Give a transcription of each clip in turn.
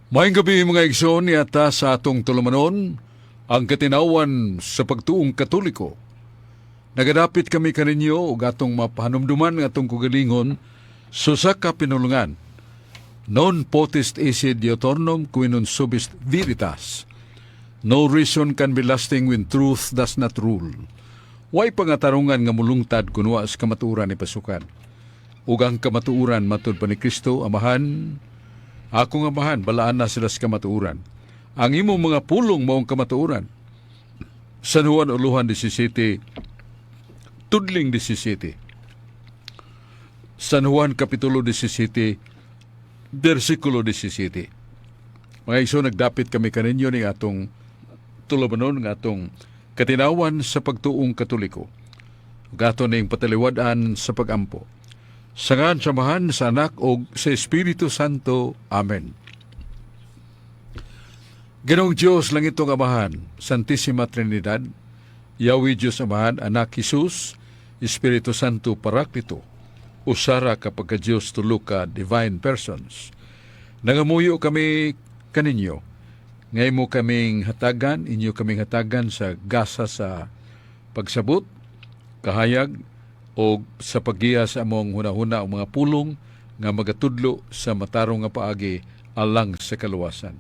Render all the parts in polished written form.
Maayong gabii, mga igsoon, niata sa atong tulumanon, ang Katinawan sa Pagtuong Katoliko. Nagadapit kami kaninyo ug atong mapahanumduman nga atong kaugalingon sa usa ka pinulungan. "Non potest esse diuturnom qui non subest veritas." No reason can be lasting when truth does not rule. Way pangatarungan nga mulungtad kun wa sa kamatuoran ipasukad. Ug ang kamatuoran, matud pa ni Kristo, "Amahan, akong Amahan, balaana sila sa kamatuoran. Ang imong mga pulong maong kamatuoran." San Juan Uluhan 17, tudling 17. San Juan Kapitulo 17, versikulo 17. Mga igsoon, nagdapit kami kaninyo ni atong tulumanon nga atong Katinawan sa Pagtuong Katoliko. Ug ato ning pataliwad-an sa pagampo. Sa ngalan sa Amahan, sa Anak ug sa Espiritu Santo. Amen. Ginoong Diyos, langitong Amahan, Santissima Trinidad, Yahweh Diyos Amahan, Anak Jesus, Espiritu Santo Paraklito, usara ka pagka-Diyos, tulo ka divine persons. Nangamuyo kami kaninyo, nga imo kaming hatagan, inyo kaming hatagan sa gasa sa pagsabot, kahayag, o sa paggiya sa among hunahuna o mga pulong nga magatudlo sa matarong nga paagi alang sa kaluwasan.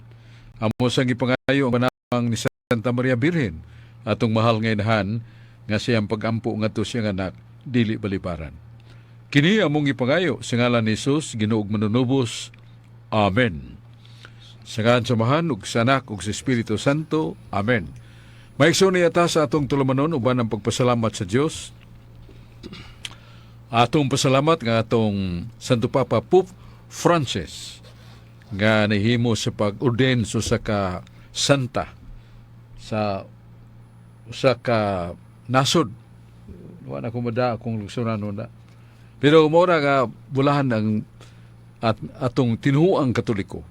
Amo sang ipangayo ang panabang ni Santa Maria Birhen, atong mahal nga inahan, nga siyang pagampo ngadto siyang anak dili balibaran. Kini among ipangayo sa ngalan ni Jesus, Ginoo ug Manunubos. Amen. Sa ngalan sa Amahan ug sa Anak ug sa Espiritu Santo. Amen. Mga igsoon, niata sa atong tulumanon uban ang pagpasalamat sa Dios. Atong pasalamat nga atong Santo Papa Pope Francis nga nahimo sa pag-ordain sa usa ka santa sa usa ka nasod. Wa na ko mada akong luksuran na. Pero mao ra nga bulahan ang at atong tinuoang Katoliko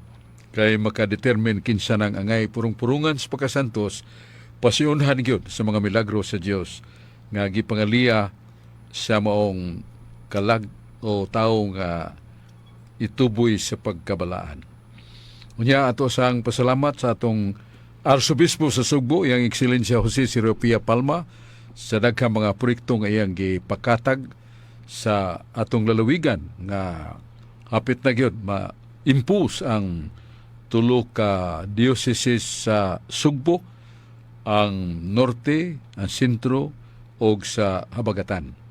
kay makadetermine kinsa nang angay purong-purungan sa pagkasantos, pasiyonhan gyud sa mga milagro sa Dios nga gipangaliya sa maong kalag o tawo nga ituboy sa pagkabalaan. Unya ato sang pasalamat sa atong Arsobispo sa Sugbo, iyang Ekselensya Jose Siropia Palma, sa daghang mga proyekto nga iyang gipakatag sa atong lalawigan nga hapit na gyud ma-impose ang tulo ka dioceses sa Sugbo, ang Norte, ang Sentro ug sa Habagatan.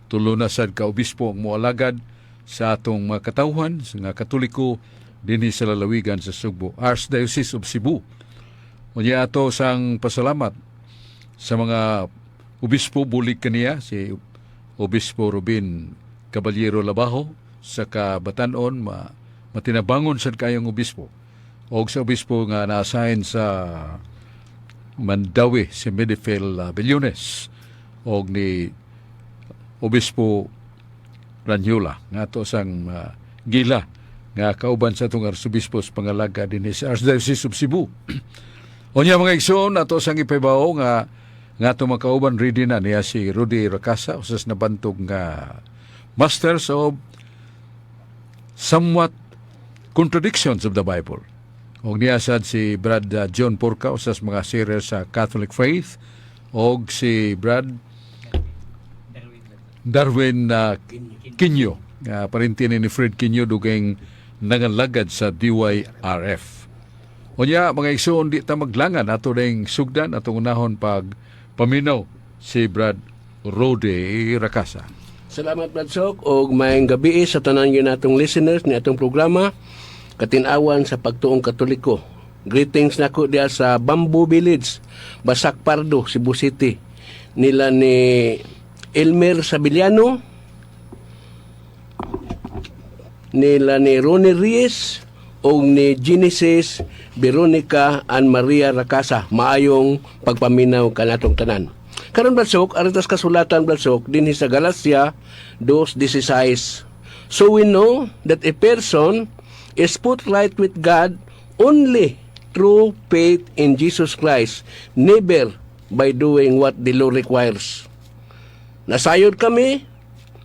Tulo na sad ka obispo ang moalagad sa atong mga katawhan sa nga Katoliko dinhi sa lalawigan sa Sugbo, Archdiocese of Cebu. Unya ato sang pasalamat sa mga obispo bulig kaniya, si Obispo Rubin Caballero Labajo sa Kabatan-on, matinabangon sad kayong obispo, og sa obispo nga na-assign sa Mandaue, si Medifel Billones, og ni Obispo Ranyola nga ato sang gila nga kauban sa atong arsobispo sa pangalaga dinhi sa Archdiocese of Cebu. Unya, mga igsoon, ato sang ipahibaw nga ato makauban ready na niya si Rudy Racasa, usas nabantog nga Masters of somewhat contradictions of the Bible. Og niya sad si Brad John Porca, usas mga sharer sa Catholic Faith, og si Brad Darwin Quinio, nga parente ni Fred Quinio, dugayng nangalagad sa DYRF. Unya, mga igsoon, di ta maglangan, ato ring sugdan atong unahon pag paminaw si Brad Rode Racasa. Salamat, Brad Sok, og maayong gabi sa tanan gyud natong listeners ni atong programa Katinawan sa Pagtuong Katoliko. Greetings nako diya sa Bamboo Village, Basak Pardo, Cebu City. Nila ni Elmer Sabiliano, nila ni Ronnie Reyes og ni Genesis Veronica and Maria Racasa. Maayong pagpaminaw kanatong tanan. Karon, Brad Sok, ari tas kasulatan, Brad Sok, dinhi sa Galatia 2:16. "So we know that a person is put right with God only through faith in Jesus Christ, never by doing what the law requires." Nasayod kami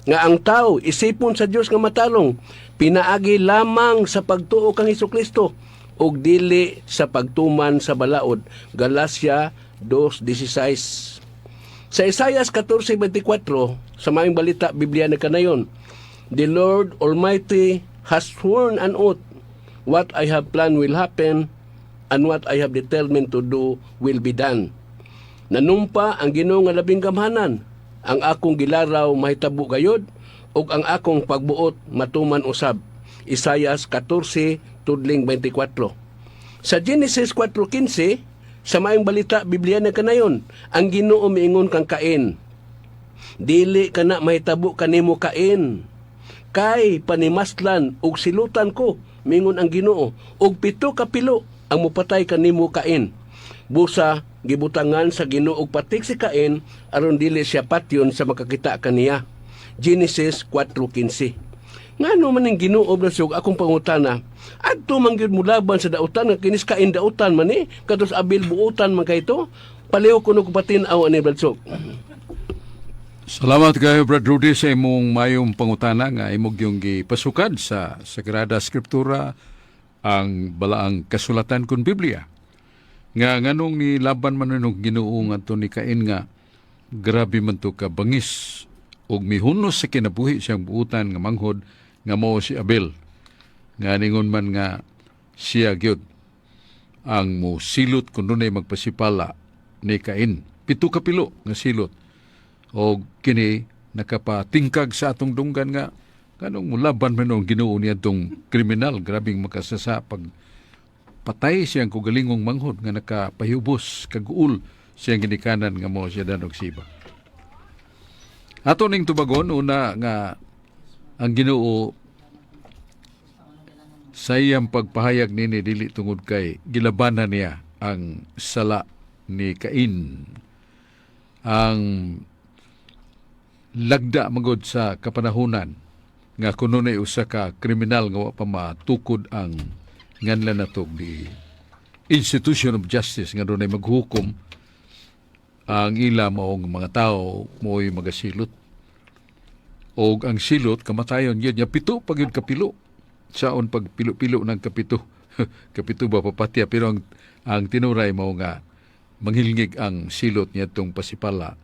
nga ang tao isipon sa Dios nga matarong pinaagi lamang sa pagtuo kang Hesus Kristo. ug dili sa pagtuman sa balaod. Galacia 2:16. Sa Isaias 14:24, sa Maayong Balita Biblia na kanayon, "The Lord Almighty has sworn an oath: What I have planned will happen, and what I have determined to do will be done." Nanumpa ang Ginoo nga labing gamhanan, ang akong gilaraw mahitabo gayod, ug ang akong pagbuot matuman usab. Isaias 14:24. Sa Genesis 4:15, sa Maayong Balita Biblia na kanayon, ang Ginoo miingon kang Cain, "Dili kana mahitabo kanimo, Cain. Kay panimaslan ug silutan ko," mingon ang Ginoo, "og pito ka pilo ang mupatay kanimo, Cain." Busa gibutangan sa Ginoo og patik si Cain aron dili siya patyon sa makakita kaniya. Genesis 4:15. Ngano man ang Ginoo, Brasog, akong pangutana? Adto man gyud mulaban sa dautan nga kinis Cain dautan man ni, katos Abel buutan man kayto. Paliw kuno ko patin-aw ani, Bradsog. Salamat kayo, Brad Rudy, sa imong mayong pangutana nga imong yung gipasukad sa Sagrada Skriptura, ang balaang kasulatan kun Biblia. Nga nganong ni laban man og Ginoo ngadto ni Cain nga grabe man to ka bangis ug mihunos sa kinabuhi siyang buutan nga manghod nga mao si Abel. Nga ningon man nga siya gyud ang mo silot kung dunay magpasipala ni Cain. Pito ka pilo nga silot o kini nakapatingkag sa atong dunggan nga kanong mulaban man ang Ginoo niadtong kriminal, grabing makasasa pag patay siyang kugalingong manghod nga nakapahubos kaguol siyang ginikanan nga mo siya danog siba. Ato ning tubagon una nga ang Ginoo sa iyang pagpahayag nini dili tungod kay gilabanan niya ang sala ni Cain. Ang lagda magod sa kapanahunan nga kuno na usa ka kriminal nga wa pa matukod ang nganlan nato di institution of justice nga dunay maghukom, ang ila maong mga tao mo'y magasilot og ang silot kamatayon yun nya. Pito pag yun kapilo saon pag pilo-pilo ng kapito, kapito ba papatya, pero ang tinuray mao nga manghilngig ang silot niya tong pasipala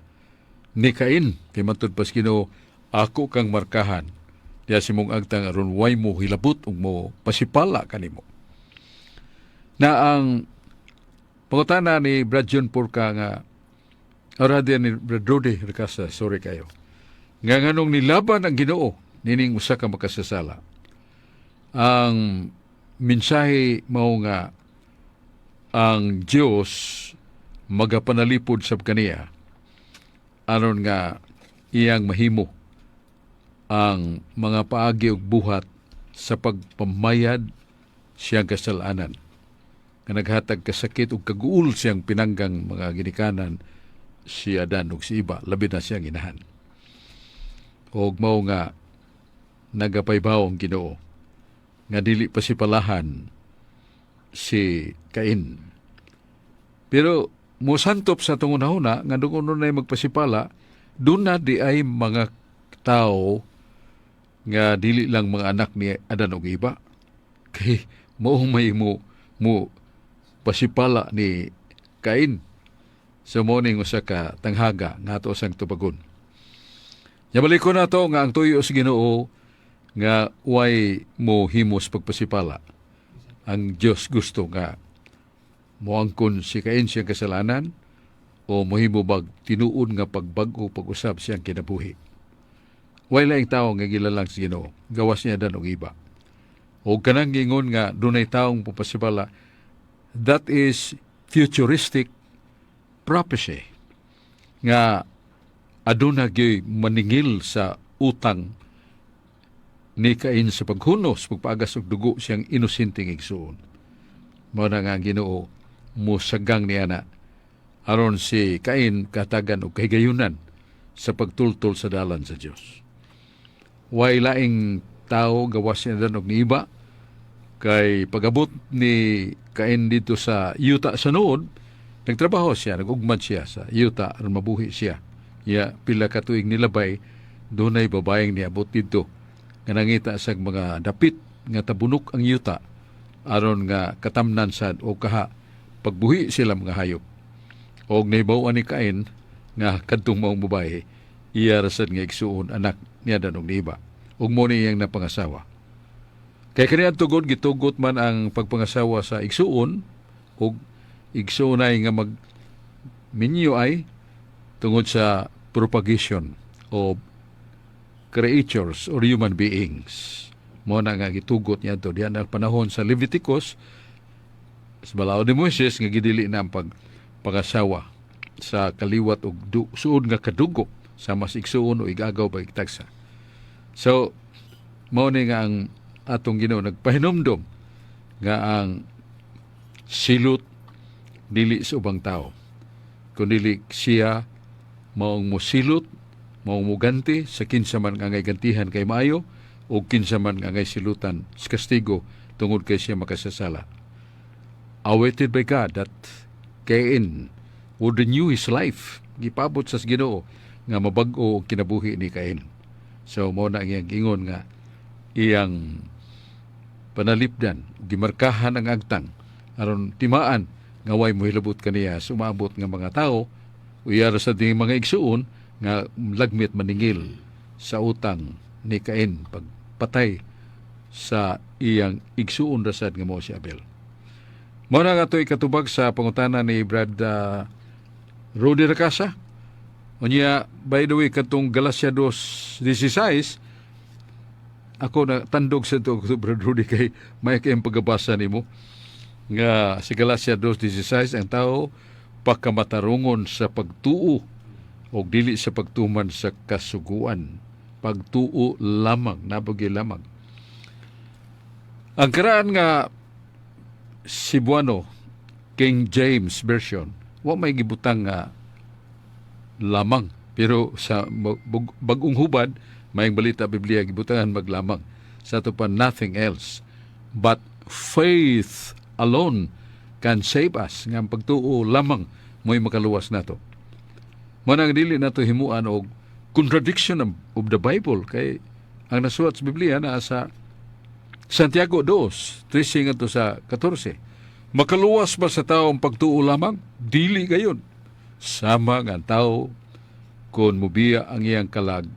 ni Cain kay matud pas Ginoo, "Ako kang markahan diya si mong agtang aron way mo hilabot ug mo pasipala kanimo." Na ang pangutana ni Brad John Porca nga Aradian ni Brad Rudy Ricasa, sorry kayo. Nga nganong nilaban ang Ginoo nining usa ka makasasala. Ang mensahe mao nga ang Dios magapanalipod sa kaniya aron nga iyang mahimo ang mga paagi ug buhat sa pagpamayad siyang kasalanan nga naghatag kasakit ug kaguol siyang pinanggang mga ginikanan, si Adan ug si Iba, labi na siyang inahan. Og mao nga nagapaybaw ang Ginoo nga dili pasipalahan si Cain. Pero mosantop sa atong hunahuna nga doon na magpasipala, doon na di ay mga tao nga dili lang mga anak ni Adan ug Iba. Kay mao may mo mo pasipala ni Cain. Sa mo ning usa ka tanghaga nga ato sang tubagon. Yabalik ko na to nga ang tuyo sa Ginoo nga way mo himos pagpasipala. Ang Dios gusto nga moangkon si Cain siyang kasalanan o mohimo bag tinuod nga pagbag-o, pag-usab siyang kinabuhi. Way laing tao nga gilalang sa Ginoo, gawas niya dan og iba. O kanang gingon nga dunay taong pupasibala, that is futuristic prophecy nga aduna gyuy maningil sa utang ni Cain sa paghunos, pagpaagas og dugo siyang inosenteng igsuon. Mao na nga ang Ginoo mosagang niya na aron si Cain katagan og kahigayunan sa pagtultol sa dalan sa Dios. Way laing tao gawas niya og niiba kay pagabot ni Cain dito sa yuta sa Nood, nagtrabaho siya, nagugmad siya sa yuta aron mabuhi siya. Ya pila ka tuig nilabay, dunay babayeng niabot didto nga nangita sa mga dapit nga tabunok ang yuta. Aron nga katamnan sad o kaha pagbuhi sila mga hayop. Og nahibaw ni Cain nga kadtong maong babae iya ra sad nga igsuon, anak ni Adan og ni Eva. Ug mo ni iyang napangasawa. Kay kaniadto gud gitugot man ang pagpangasawa sa igsuon ug igsuonay nga mag minyo ay tungod sa propagation of creatures or human beings. Mo na nga gitugot niya to diyan ang panahon sa Leviticus, sa balaod ni Moises, nga gidili na ang pagpangasawa sa kaliwat og suod nga kadugo sa mas igsuon o igagaw pa igtagsa. So mao ni nga ang atong Ginoo nagpahinumdom nga ang silot dili sa ubang tao kundi siya maong mosilot, maong muganti sa kinsa man nga angay gantihan kay maayo o kinsa man nga angay silutan sa kastigo tungod kay siya makasasala. Awaited by God that Cain would renew his life. Gipabot sa Ginoo nga mabag-o ang kinabuhi ni Cain. So mo na ang iyang ingon nga iyang panalipdan, gimarkahan ang agtang aron timaan nga way mohilabot kaniya sa umaabot nga mga tao uyara sa ding mga igsuon nga lagmit maningil sa utang ni Cain pagpatay sa iyang igsuon rasad nga mo si Abel. Mao na nga ito'y katubag sa pangutana ni Brad Rudy Racasa. Unya, by the way, katong Galacia 2:16, ako na tandog sa ito, Brad Rudy, kay may kayong pagkabasa nimo nga si Galacia 2:16, ang tao pakamatarungon sa pagtuo o dili sa pagtuman sa kasuguan. Pagtuo lamang, nabagi lamang. Ang karaan nga Cebuano King James Version, wa may gibutang nga lamang, pero sa bagong hubad, may balita Biblia, gibutangan maglamang sa ato pa, nothing else but faith alone can save us, nga ang pagtuo lamang mo'y makaluwas nato. Mo nang dili nato himuan og contradiction of the Bible, kay ang nasuwat sa Biblia naa sa Santiago 2:13 ngadto sa 14. Makaluwas ba sa tao ang pagtuo lamang? Dili gayon. Sama nga ang tao, kung mubiya ang iyang kalag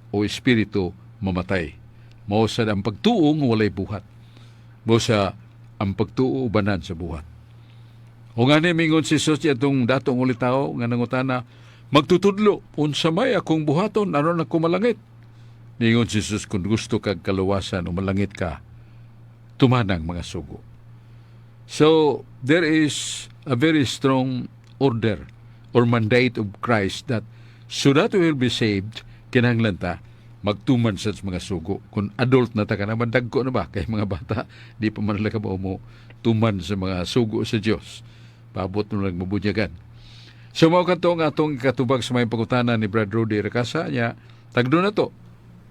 o espiritu, mamatay. Mao sad ang pagtuo nga walay buhat. Mao sa ang pagtuo ubanan sa buhat. O nga ni mingon si Jesus atong datong ulitawo nga nangutana, "Magtutudlo, unsa may akong buhaton aron ako malangit?" Ningon si Jesus, "Kung gusto kag kaluwasan o malangit ka, tumanang mga sugo." So, there is a very strong order or mandate of Christ that so that we will be saved, kinahanglan ta magtuman sa mga sugo. Kung adult na ta ka naman, dagko na ba? Kay mga bata, di pa man ka ba mo tuman sa mga sugo sa Dios. Paabot no lang mabunyagan. So mao kadto ang atong katubag sa may pangutana ni Brad Rudy Recasa niya. Tagdo na to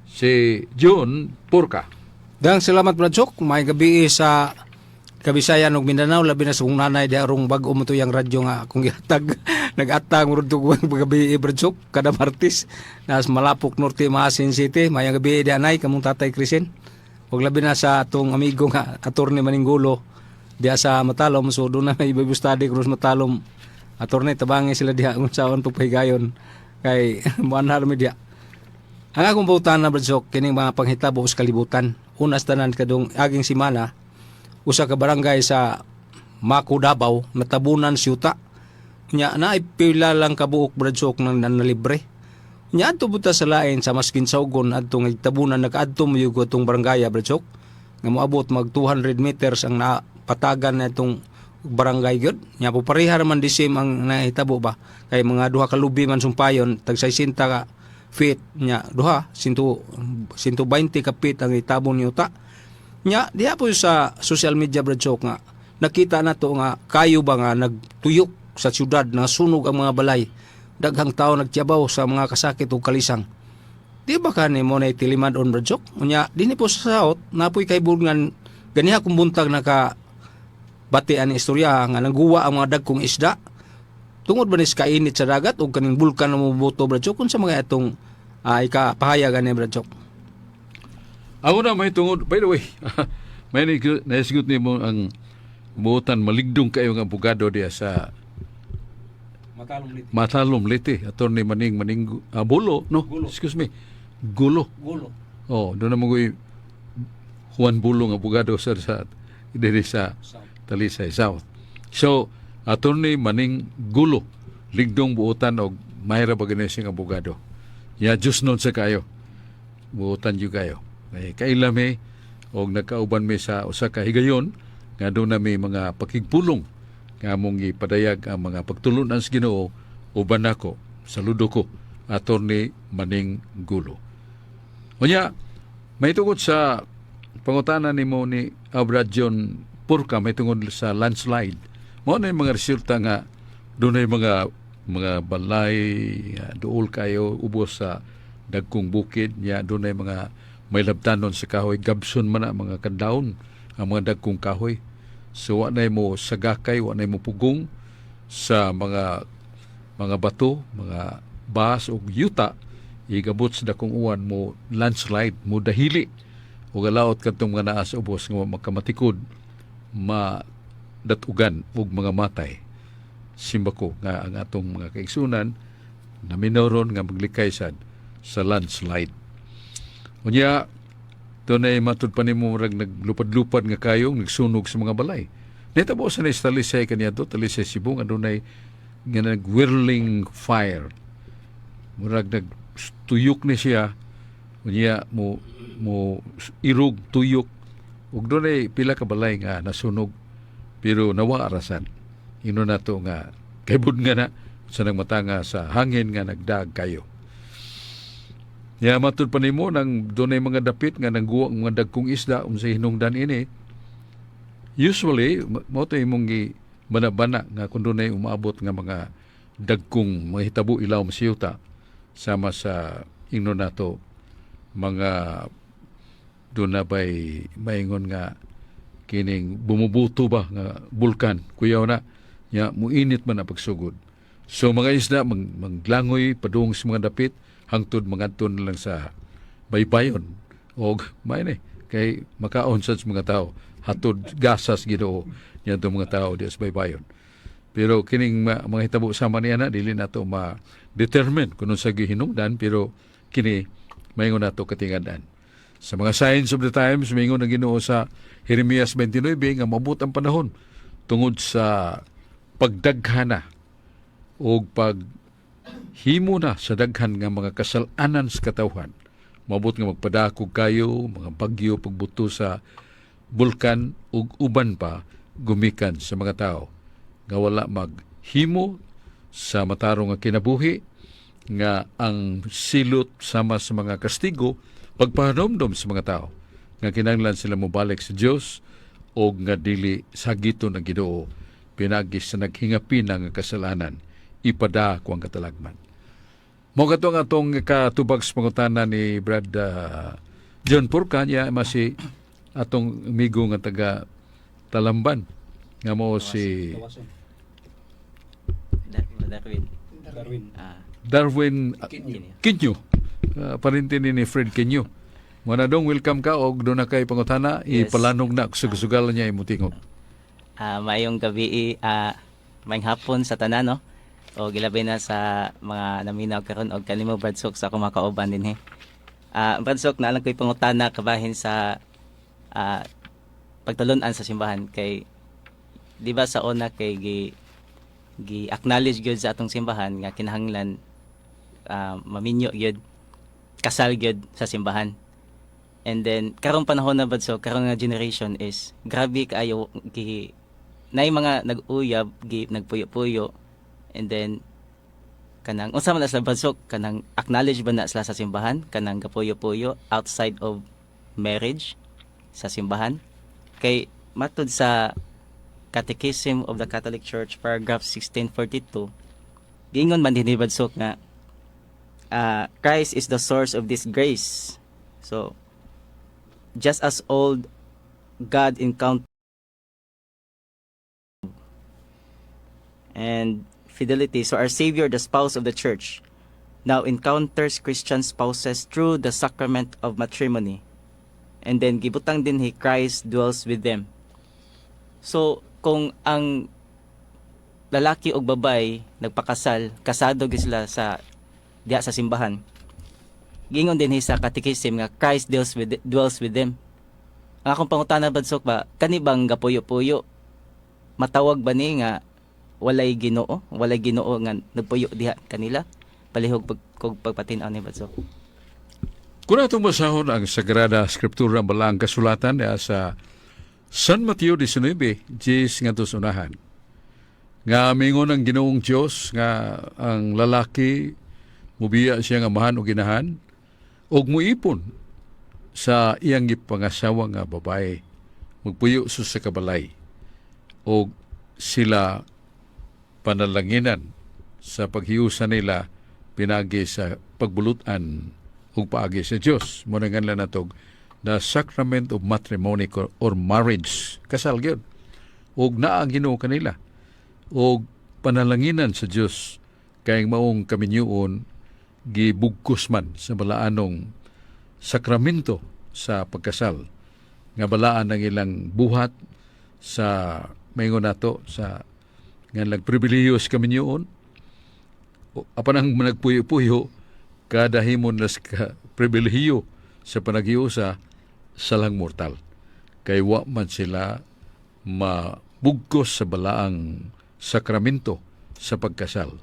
si John Purka. Dang salamat, Brad Sok. May gabi sa Kabisayan ug Mindanao, labi na sa kong nanay di arong bag-o mo to yang radyo nga akong gihatag. Nag-atang murag tug gabi, Brad Sok, kada Martes nas Malapok Norte, Maasin City. Mayang gabi di anay kamong Tatay Crisin. Ug labi na sa atong amigo nga Attorney Maninggulo diha sa Matalom. So doon na may Bible study krus Matalom. Attorney, tabangi sila diha kung saon pagpahigayon kay muanhar mi diha. Ang akong pangutana, Brad Sok, kining mga panghitabo sa kalibutan. Una sa tanan, kadong aging simana, usa ka barangay sa Maco, Davao, natabunan siyuta. Nya naay pila lang kabuok, Brad Sok, nang nalibre. Nya adto buta sa lain sa maskin saugon adto nga tabunan, nakaadto mo yugo atong barangay, Brad Sok, nga moabot mag 200 meters ang napatagan na itong barangay gyud. Nya po pareha man disim ang nahitabo ba kay mga duha ka lubi man sumpayon, tag 60 ka feet nya duha 120 ka feet ang itabon ni uta. Nya diha po sa social media, Brad Sok, nga nakita na to nga kayo ba nga nagtuyok sa syudad, na sunog ang mga balay, daghang tao nagtiyabaw sa mga kasakit ug kalisang. Di ba kani mo na itilimad on, Brad Sok? Unya dinhi po sa South, napoy kay bulngan ganiha kung buntag naka bati ani istorya nga nangguwa ang mga dagkong isda. Tungod ba ni sa kainit sa dagat o kaning bulkan na mobuto, Brad Sok? Unsa mga itong ikapahayag ani, Brad Sok? Ako na may tungod, by the way, May naisgot nimo ang buutan maligdong kayo nga abogado diya sa Matalom Leyte. Matalom, Leyte, Attorney Maning Maning Bulo, no? Gulo. Excuse me. Gulo. Gulo. Oh, doon na mo Juan Bulo nga abogado sa diri sa South. Talisay South. So, Attorney Maning Gulo, ligdong buutan og mahira ba gani siyang abogado. Ya Diyos nun sa kayo. Buutan jud kayo. Kay kaila mi og nagkauban mi sa usa ka higayon nga doon na may mga pakigpulong nga among gipadayag ang mga pagtulunan sa Ginoo uban nako. Saludo ko, Attorney Maning Gulo. Unya, may tungod sa pangutana nimo ni Brad John Purka, may tungod sa landslide. Mao na yung mga resulta nga dunay mga balay nga duol kayo, ubos sa dagkong bukid nya, dunay mga may labtanon sa kahoy, gabson man ang mga kandawon, ang mga dagkong kahoy. So wa nay mo sagakay, wa nay mo pugong sa mga bato, mga bas ug yuta igabot sa dakong uwan, mo landslide, mo dahili ug alaot kadtong mga naa sa ubos nga makamatikod, ma datugan ug mga matay. Simbako nga ang atong mga kaigsunan na minoron nga maglikay sad sa landslide. Unya, dunay matud pa nimo murag naglupad-lupad nga kayong nagsunog sa mga balay. Nitabo sa ni Talisay kaniadto, Talisay, Cebu, nga dunay nga nag-whirling fire. Murag nagtuyok ni siya, unya mo irog tuyok ug dunay pila ka balay nga nasunog pero nawa arasan. Ino nato nga kaybud nga na sa nagmatanga sa hangin nga nagdaag kayo. Ya, matud pa nimo nang dunay mga dapit nga nangguwa ang mga dagkong isda, unsay hinungdan ini? Usually mao to imong gi bana-bana nga kung dunay umaabot nga mga dagkong mga hitabo ilawom sa yuta, sama sa ingnon nato mga doon na bay maingon nga kining bumubuto ba nga bulkan, kuyaw na nya muinit man ang pagsugod. So mga isda maglangoy padung sa mga dapit hangtod mangadto na lang sa baybayon og may ni kay makaon sad sa mga tao, hatod gasas Ginoo niya mga tao di sa baybayon. Pero kining mga hitabo sama niya na dili nato ma-determine kung unsa gihinungdan, pero kini maingon nato katingad-an sa mga signs of the times. Maingon ang Ginoo sa Jeremias 29 nga maabot ang panahon tungod sa pagdaghana o pag himo na sa daghan nga mga kasalanan sa katawhan, maabot nga magpadakog kayo, mga bagyo, pagbuto sa bulkan ug uban pa gumikan sa mga tao nga wala maghimo sa matarong nga kinabuhi, nga ang silot sama sa mga kastigo pagpahanomdom sa mga tao nga kinahanglan sila mobalik sa Dios og nga dili sagiton ang Ginoo pinagi sa naghingapin nga kasalanan, ipadako ang katalagman. Mo kato ang atong katubag sa pangutana ni Brad John Purka niya, masi atong amigo nga taga Talamban nga mo si Darwin. Darwin. Ah, Darwin Kinyo. Kinyo. Parente ni Fred Kinyo. Muna dong, welcome ka og doon na kay pangutana, ipalanog na sugal niya imong tingog. Maayong gabi, maayong hapon sa tanan, no? O gilabi na sa mga naminaw karon og kanimo, Brad Sok, sa akong mga kauban dinhi. Brad Sok, naa lang ko'y pangutana kabahin sa pagtulunan sa simbahan kay di ba sa una kay gi acknowledge gyud sa atong simbahan nga kinahanglan maminyo gyud, kasal gyud sa simbahan. And then karong panahon na, Brad Sok, karon nga generation is grabe kaayo gi nay mga nag-uyab, gi nagpuyo-puyo, and then kanang unsa man na sila, Brad Sok, kanang acknowledge ba na sila sa simbahan kanang gapuyo-puyo outside of marriage sa simbahan? Kay matud sa Catechism of the Catholic Church, paragraph 1642, giingon man dinhi, Brad Sok, nga Christ is the source of this grace. So just as old God encountered and fidelity, so our Savior, the spouse of the Church, now encounters Christian spouses through the sacrament of matrimony. And then gibutang dinhi, Christ dwells with them. So kung ang lalaki og babae nagpakasal, kasado gyud sila sa diha sa simbahan. Giingon dinhi sa catechism nga Christ dwells with them. Ang akong pangutana, Brad Sok ba, kani bang gapuyo-puyo, matawag ba ni nga walay Ginoo, walay Ginoo nga nagpuyo diha kanila? Palihog pag kog pagpatin-aw ni, Brad Sok. Kung atong basahon ang Sagrada Skriptura, Balaang Kasulatan ya sa San Mateo 19, 10 ngadto sa unahan. Nga mingon ang Ginoong Dios nga ang lalaki mubiya siya nga amahan o ginahan ug muipon sa iyang gipangasawa nga babae, magpuyo sa kabalay og sila panalanginan sa paghiusa nila pinagi sa pagbulutan ug paagi sa Dios. Mao na nganlan natog the sacrament of matrimony or marriage, kasal gyud, ug naa ang Ginoo kanila ug panalanginan sa Dios kay ang maong kaminyuon gibugkos man sa balaanong sakramento sa pagkasal nga balaan ang ilang buhat sa maingon nato sa nga nagpribilehiyo sa kaminyuon. Apan ang nagpuyo-puyo kada himon las ka pribilehiyo sa panaghiusa salang mortal kay wa man sila mabugkos sa balaang sakramento sa pagkasal.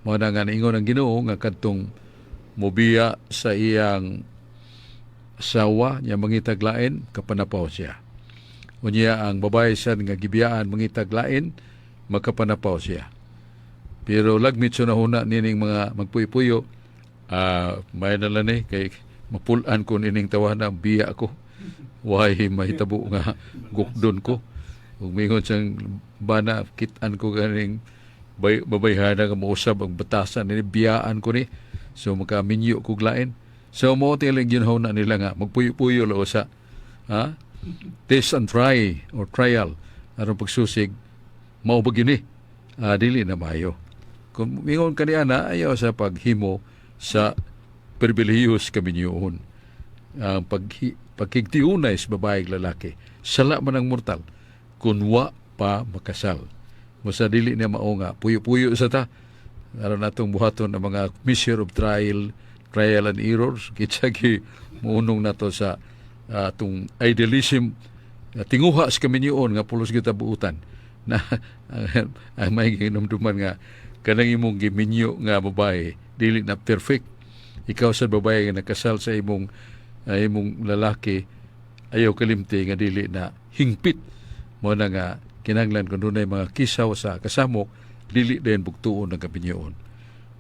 Mao na nga niingon ang Ginoo nga kadtong mobiya sa iyang asawa nya mangitag lain, kapanapaw siya. Unya ang babae sad nga gibiyaan mangitag lain, makapanapaw siya. Pero lagmit sa nahuna nining mga magpuyo-puyo, may na lang ni kay mapulan ko nining tawana, biya ko. Why mahitabo nga gukdon ko. Ug mingon siyang bana, kit-an ko ganing babayhana nga mousab ang batasan ni, biyaan ko ni. So makaminyo kog lain. So mo tiling ginhaw na nila nga magpuyo-puyo lo sa ha? Test and try or trial aron pagsusig mao ba gyud ni? Dili na maayo. Kung mingon kani ana, ayaw sa paghimo sa pribilehiyos kaminyuon. Ang paghigtiunay sa babae ug lalaki. Sala man ang mortal kung wa pa makasal. Musa dili niya mao nga puyo-puyo sa ta. Aron natong buhaton ang mga measure of trial and errors. Kitsa gi muunong nato sa atong idealism, tinguha sa kaminyuon nga pulos kita buutan na ang may hinumduman nga kanang imong giminyo nga babae dili na perfect. Ikaw sa babae nga nakasal sa imong lalaki, ayaw kalimti nga dili na hingpit mo na nga kinahanglan kung dunay mga kisaw sa kasamok, dili din bugtuon ang kaminyoon.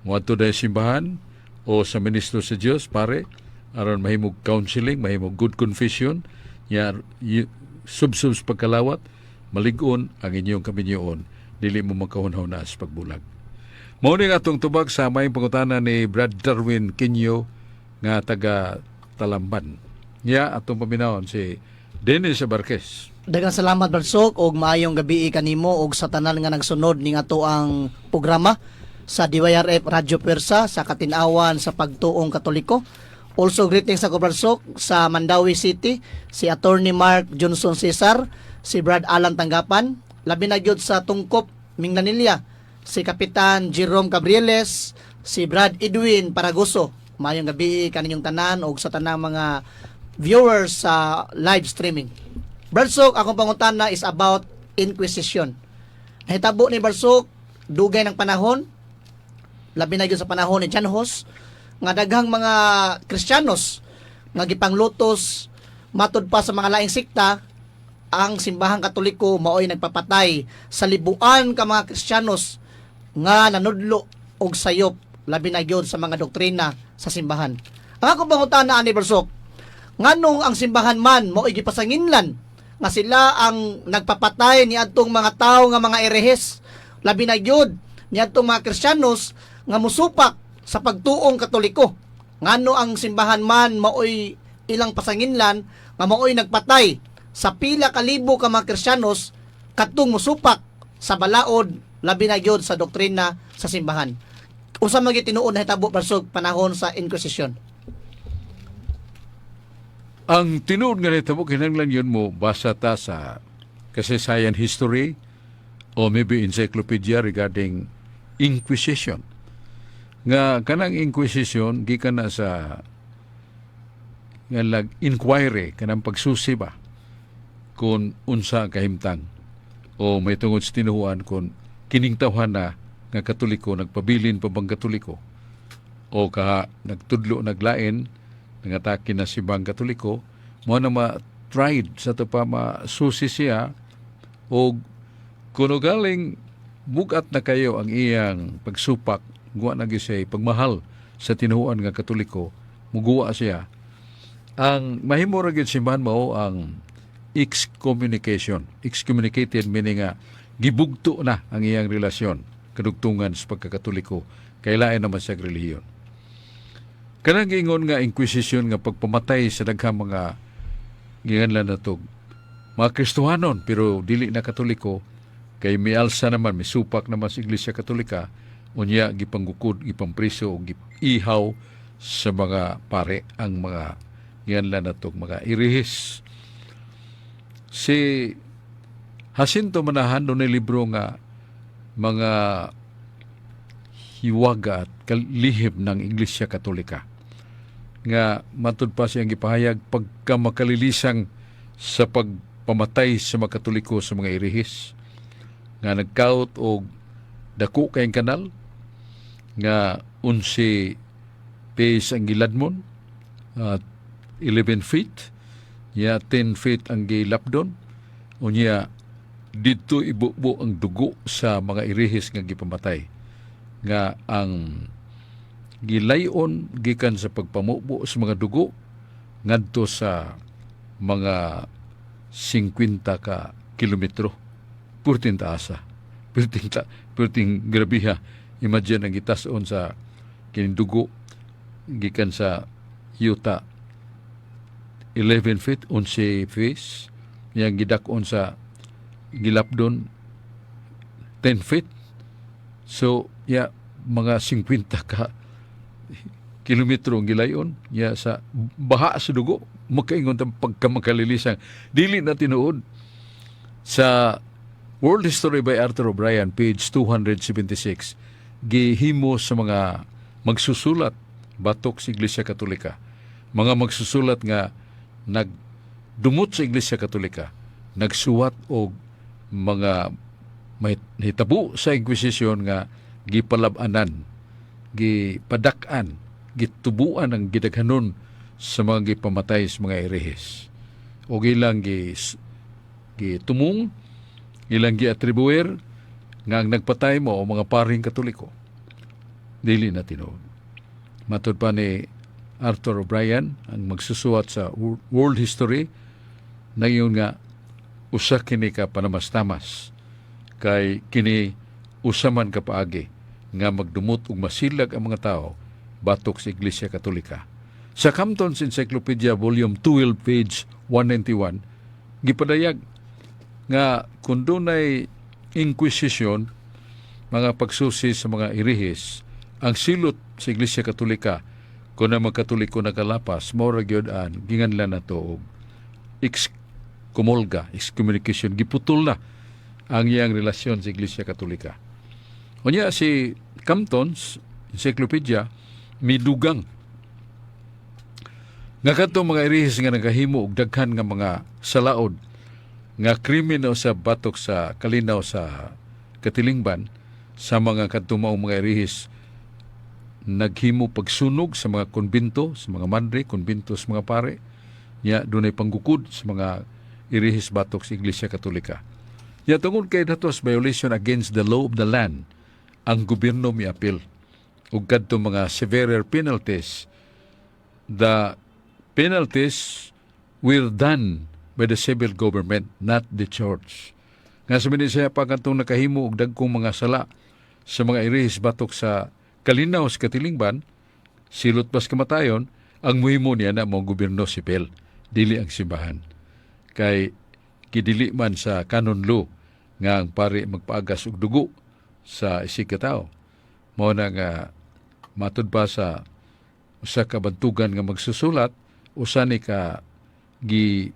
Moadto dahil simbahan o sa ministro sa Dios pare aron mahimog counseling, mahimog good confession nya subsub sa pagkalawat, malig-on ang inyong kaminyoon, dili mo makahunhaw na sa pagbulag. Mao ni atong tubag sa may pangutana ni Brad Darwin Kinyo nga taga Talamban. Nya atong paminawon si Dennis Abarquez. Daghang salamat, Brad Sok, og maayong gabi kanimo og sa tanan nga nagsunod ning ato ang programa sa DYRF Radyo Pwersa sa Katinawan sa Pagtuong Katoliko. Also greetings sa Brad Sok sa Mandaue City, si Attorney Mark Johnson Cesar, si Brad Alan Tanggapan, labi na gyud sa Tungkop, Minglanilla, si Kapitan Jerome Cabrieles, si Brad Edwin Paragoso. Maayong gabi kaninyong tanan og sa tanang mga viewers sa live streaming. Brad Sok, akong pangutana is about Inquisition. Nahitabo ni, Brad Sok, dugay ng panahon, labi na gyud sa panahon ni John Hus, nga daghang mga Kristiyanos nga gipanglutos matud pa sa mga laing sekta, ang simbahang Katoliko maoy nagpapatay sa libuan ka mga Kristiyanos nga nanudlo og sayop labi na gyud sa mga doktrina sa simbahan. Ang akong pangutana ani, Brad Sok, nganong ang simbahan man maoy gipasanginlan nga sila ang nagpapatay ni adtong mga tawo nga mga erehes, labi na gyud niadtong mga Kristiyanos nga musupak sa pagtuong Katoliko? Ngano ang simbahan man maoy ilang pasanginlan nga maoy nagpatay sa pila ka libo ka mga Kristiyanos kadtong musupak sa balaod, labi na gyud sa doktrina sa simbahan? Unsa man gyud tinuod nahitabo, Brad Sok, panahon sa Inquisition? Ang tinuod nga nitabo, kinahanglan yun mo basa ta sa kasaysayan, history o maybe encyclopedia regarding Inquisition. Nga kanang Inquisition gikan na sa nga lag inquiry, kanang pagsusi ba kung unsa ang kahimtang o may tungod sa tinuhuan, kung kining tawhan na nga Katoliko nagpabilin pa bang Katoliko o kaha nagtudlo naglain, nangatake na si bang Katoliko. Mo na ma-tried sa to pa, masusi siya, o kuno galing bugat na kayo ang iyang pagsupak, guwa na gyud siya pagmahal sa tinuhuan nga Katoliko, muguwa siya. Ang mahimo ra gyud simbahan mao ang excommunication. Excommunicated meaning nga gibugto na ang iyang relasyon kadugtungan sa pagkakatoliko kay lain naman siya relihiyon. Kanang giingon nga Inquisition nga pagpamatay sa daghang mga giinganlan nato mga Kristohanon pero dili na Katoliko, kay mialsa naman, misupak naman sa Iglesia Katolika, unya gipanggukod, gipampriso o giihaw sa mga pare ang mga giinganlan nato mga irihis. Si Jacinto Manahan dunay libro nga Mga Hiwaga at Kalihim ng Iglesia Katolika, nga matud pa siyang gipahayag pagka makalilisang sa pagpamatay sa mga Katoliko sa mga irihis nga nagkaut og dako kayong kanal nga 11 pies ang giladmon at 11 feet ya, 10 feet ang gilapdon. Unya didto ibubo ang dugo sa mga irihis nga gipamatay, nga ang gilayon gikan sa pagpamubo sa mga dugo ngadto sa mga 50 ka kilometro. Purting taasa, purting grabiha. Imagine ang gitason sa kining dugo gikan sa yuta, 11 feet, 11 feet, yang gidak-on sa gilapdon 10 feet. So ya, mga 50 ka kilometro ang gilayon ya sa baha sa dugo. Makaingon tang pagkamakalilisan, dili na tinuod. Sa World History by Arthur O'Brien, page 276, gihimo sa mga magsusulat batok sa Iglesia Katolika, mga magsusulat nga nagdumot sa Iglesia Katolika, nagsuwat og mga may nahitabo sa Inquisition nga gipalab-anan, gipadak-an, gitubuan ang gidaghanon sa mga gipamatay sa mga erehis. O ilang gitumong, ilang giatribuer nga ang nagpatay mo o mga paring Katoliko. Dili na tinuod. Matod pa ni Arthur O'Brien, ang magsusuwat sa World History, na yun nga usa kini ka panamastamas kay kini usa man ka paagi nga magdumot ug masilag ang mga tao batok sa Iglesia Katolika. Sa Compton's Encyclopedia, Volume 12, page 191, gipadayag nga kung dunay Inquisition, mga pagsusi sa mga irihis, ang silot sa Iglesia Katolika kung na mga Katoliko nakalapas, mao ra gyud ang ginganlan nato og excomulga, excommunication, giputol na ang iyang relasyon sa Iglesia Katolika. Unya si Compton's Encyclopedia midugang nga kadtong mga irihis nga nagahimo og daghan nga mga salaod nga krimen sa batok sa kalinaw sa katilingban, sa mga kadtong maong mga irihis naghimo pagsunog sa mga konbento sa mga madre, konbento sa mga pare nya, dunay panggukod sa mga irihis batok sa Iglesia Katolika. Nya tungod kay that was violation against the law of the land, ang gobyerno miapil ug kadto mga severer penalties. The penalties were done by the civil government, not the church. Nga sa siya pa katong nakahimo og dagkong mga sala sa mga irihis batok sa kalinaw sa katilingban, silot pas kamatayon, ang muhimo niya na mo gobyerno sipil, dili ang simbahan. Kay gidili man sa canon law nga ang pari magpaagas og dugo sa isig ka tawo. Mao na nga matud pa sa usa ka bantugan nga magsusulat, usa ni ka Gi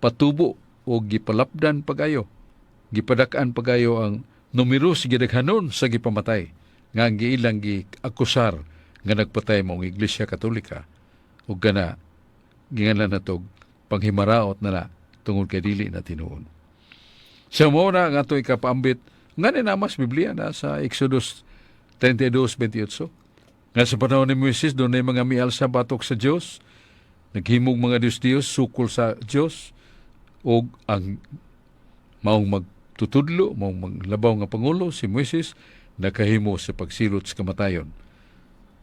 patubo o gipalapdan pagayo, gipadak-an pagayo ang numero sa gidaghanon sa gipamatay nga ang giilang gi-akusar nga nagpatay mo ang Iglesia Katolika ug gana gingalan natog panghimaraot na na tungod kay dili na tinuod. Sa mo na nga ato ikapaambit nga ni namas Biblia na sa Exodus 32:28 nga sa panahon ni Moises dunay mga mialsa batok sa Dios, naghimog mga Dios-Dios sukol sa Dios, ug ang maong magtutudlo, maong maglabaw nga pangulo si Moises nakahimo sa pagsilot sa kamatayon,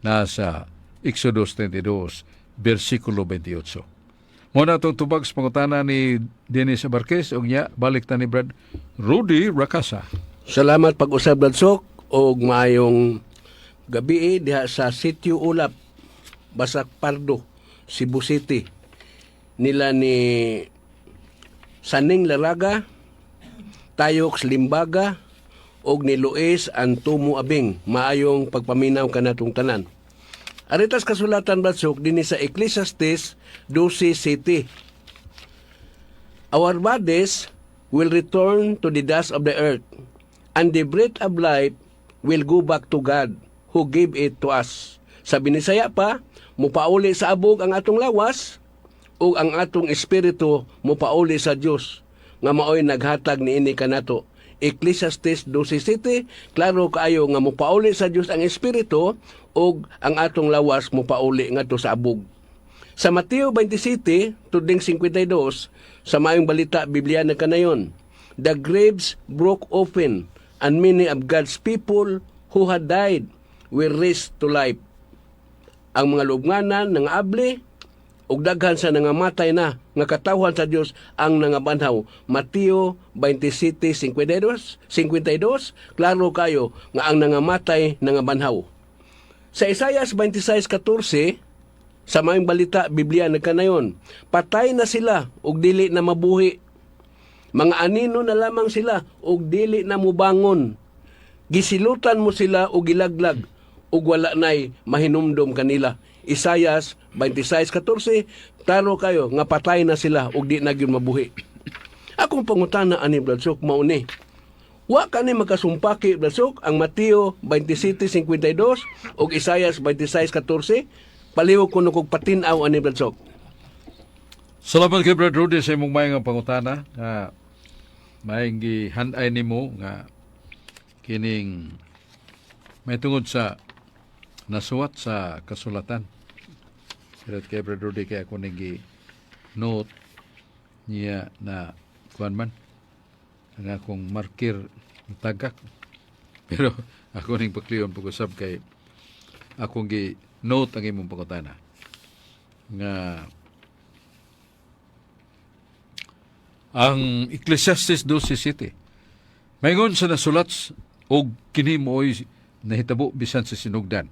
nasa Exodus 32 versikulo 28. Mo na itong tubag sa pangutana ni Dennis Abarquez ug nya balik ta ni Brad Rudy Rakasa. Salamat pag-usab, Brad Sok, og maayong gabi diha sa Sitio Ulap, Basak Pardo, Cebu City. Nila ni Saning Laraga, Tayox Limbaga, og ni Luis Antumo Abing. Maayong pagpaminaw kanatong tanan. Aritas kasulatan, Brad Sok, dinhi sa Ecclesiastes 12:7. "Our bodies will return to the dust of the earth, and the breath of life will go back to God who gave it to us." Sa Binisaya pa, mupauli sa abog ang atong lawas, ug ang atong espiritu mupauli sa Dios nga maoy naghatag niini kanato. Ecclesiastes 12:7, klaro kaayo nga mupauli sa Dios ang espiritu ug ang atong lawas mupauli ngadto sa abog. Sa Mateo 27, tudling 52, sa Maayong Balita Biblia na kanayon, "The graves broke open and many of God's people who had died were raised to life." Ang mga lubnganan nangabli ug daghan sa nangamatay na nga katawhan sa Dios ang nangabanhaw. Mateo 27:52, 52, klaro kayo nga ang nangamatay nangabanhaw. Sa Isaias 26:14, sa Maayong Balita Biblia nagkanayon, "Patay na sila ug dili na mabuhi. Mga anino na lamang sila ug dili na mubangon. Gisilutan mo sila ug gilaglag ug wala nay mahinumdom kanila." Isayas 26:14, klaro kayo nga patay na sila ug di na gyud mabuhi. Akong pangutana ani, Brad Sok, mao ni. Wa kani makasumpaki, Brad Sok, ang Mateo 27:52 ug Isayas 26:14? Palihog kuno kog patin-aw ani, Brad Sok. Salamat kay Brad Rudy sa imong maayong pangutana nga maayong gihan-ay nimo nga kining may tungod sa nasuwat sa kasulatan. Pero kay Brad Rudy kay ako ning note niya na kuan man ang akong marker tagak. Pero ako ning pakliyon pag-usab kay akong gi note ang imong pangutana nga ang Ecclesiastes 12:7. Maingon sa nasulat og kini mooy nahitabo bisan sa sinugdan,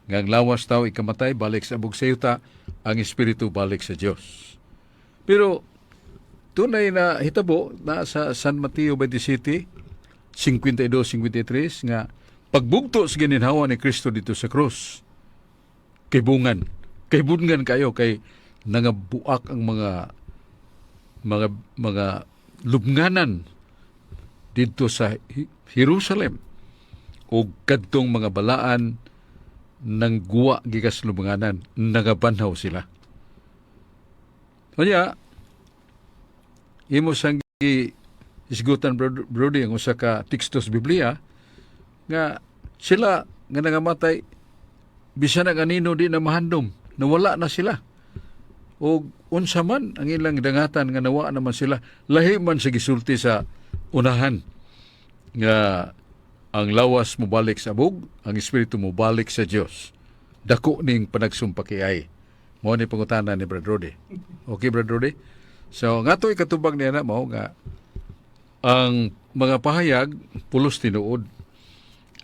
nga ang lawas tao ikamatay, balik sa abog sa yuta, ang espiritu balik sa Dios. Pero tunay na hitabo na sa San Mateo 27, 52-53 nga pagbugto sa gininhawa ni Kristo dito sa krus, kay bungan kay bungan kayo kay nangabuak ang mga lubnganan didto sa Jerusalem ug kadtong mga balaan nang guwa gikas lubnganan, nagabanhaw sila. Kanya imo sang gi isgutan, Brody, ang usa ka teksto sa Biblia nga sila nga nangamatay bisan ang anino di na mahandom, nawala na sila o unsa man ang ilang dangatan nga nawa naman sila, lahi man sa gisulti sa unahan nga ang lawas mobalik sa abog, ang espiritu mobalik sa Dios. Dako ning panagsumpakiay. Mao ni pangutana ni Brad Rudy. Okay, Brad Rudy? So nga to ikatubag niya na mao nga ang mga pahayag pulos tinuod.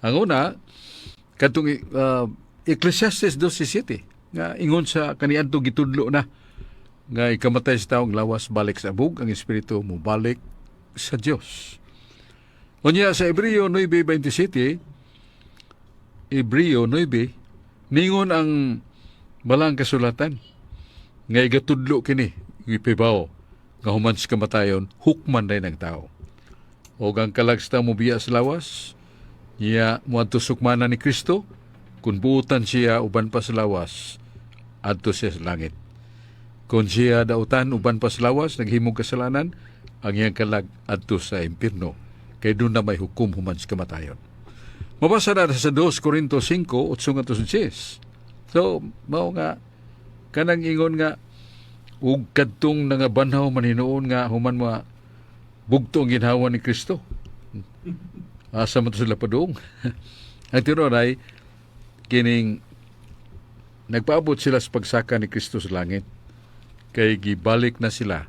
Ang una kadtong Ecclesiastes 12:7 nga ingon sa kaniadto gitudlo na nga ikamatay sa taong lawas, balik sa abog, ang espiritu mobalik sa Dios. Unya sa Hebreo 9:27, Hebreo 9, ningon ang balang kasulatan nga igatudlo kini. Gipibaw nga human sa kamatayon, hukman day ng tao. O ang kalag sa tao mobiya sa lawas, niya moadto sukmana ni Kristo, kung buutan siya uban pa sa lawas, adto siya sa langit. Kung siya dautan uban pa sa lawas, naghimong kasalanan, ang iyang kalag adto sa impirno, kay doon na may hukom human sa kamatayon. Mabasa na sa 2 Corinto 5, 8 ngadto sa 10. So, mao nga, kanang ingon nga, ug kadtong nangabanhaw man hinuon nga human ma bugto ang ginhawa ni Kristo. Asa man to sila padung? Ang tinuod ay kining nagpaabot sila sa pagsaka ni Kristo sa langit kay gibalik na sila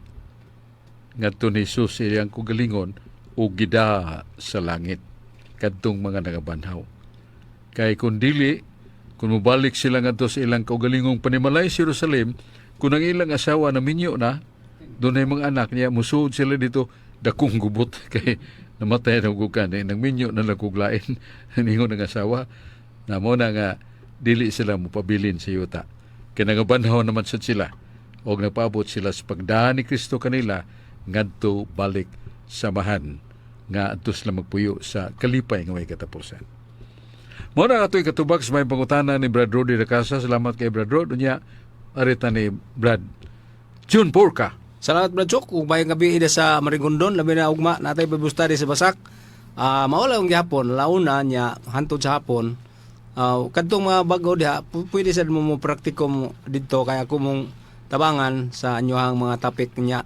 ngadto ni Jesus iyang kugalingon ug gida sa langit kadtong mga nagabanhaw. Kay kung dili, kung mobalik sila ngadto sa ilang kaugalingong panimalay sa Jerusalem, kung ang ilang asawa na minyo na, doon ay mga anak niya, musuod sila dito, dakong gubot kay namatay na gukan eh, nang minyo na naguglain ningon ang asawa na mo na nga dili sila mopabilin sa yuta. Kay nangabanhaw naman sad sila og nagpaabot sila sa pagdaan ni Kristo kanila ngadto balik sa amahan nga adto sila magpuyo sa kalipay nga may katapusan. Mao na ato'y katubag sa may pangutana ni Brad Rody Racasa. Salamat kay Brad Rod. Unya, arita ni Brad June Porca. Salamat, Brad Chok. Ug maayong gabi ida sa Marigondon, labi na ugma natay Bible study sa Basak. Mao lang gihapon, launa niya hantod sa hapon. Kadtong mga bago diha, pwede sad mo mo praktikum didto kay ako mong tabangan sa inyohang mga topic niya.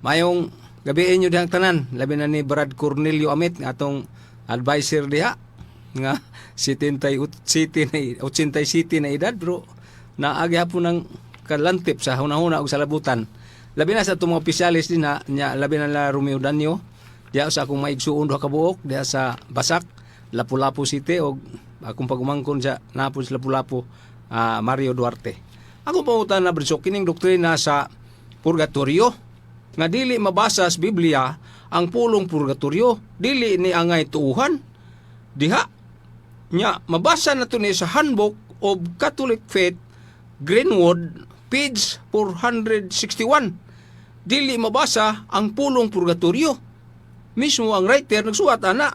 Mayong gabi inyo dihang tanan, labi na ni Brad Cornelio Amit nga atong advisor diha nga 78 city na 87 na edad bro naagi hapon ng kalantip sa hunahuna ug sa labutan. Labi na sa atong mga opisyalis din ha, nya labi na la Romeo Danyo diha sa akong maigsuon duha ka buok diha sa Basak, Lapu-Lapu City og akong pagumangkon sa napon sa Lapu-Lapu, Mario Duarte. Akong pangutan na, Bridso, kining doktrina sa purgatorio nga dili mabasa sa Biblia ang pulong purgatorio, dili ni angay tuuhan diha nya mabasa na to ni sa Handbook of Catholic Faith, Greenwood, page 461. Dili mabasa ang pulong purgatorio, mismo ang writer nagsuwat ana.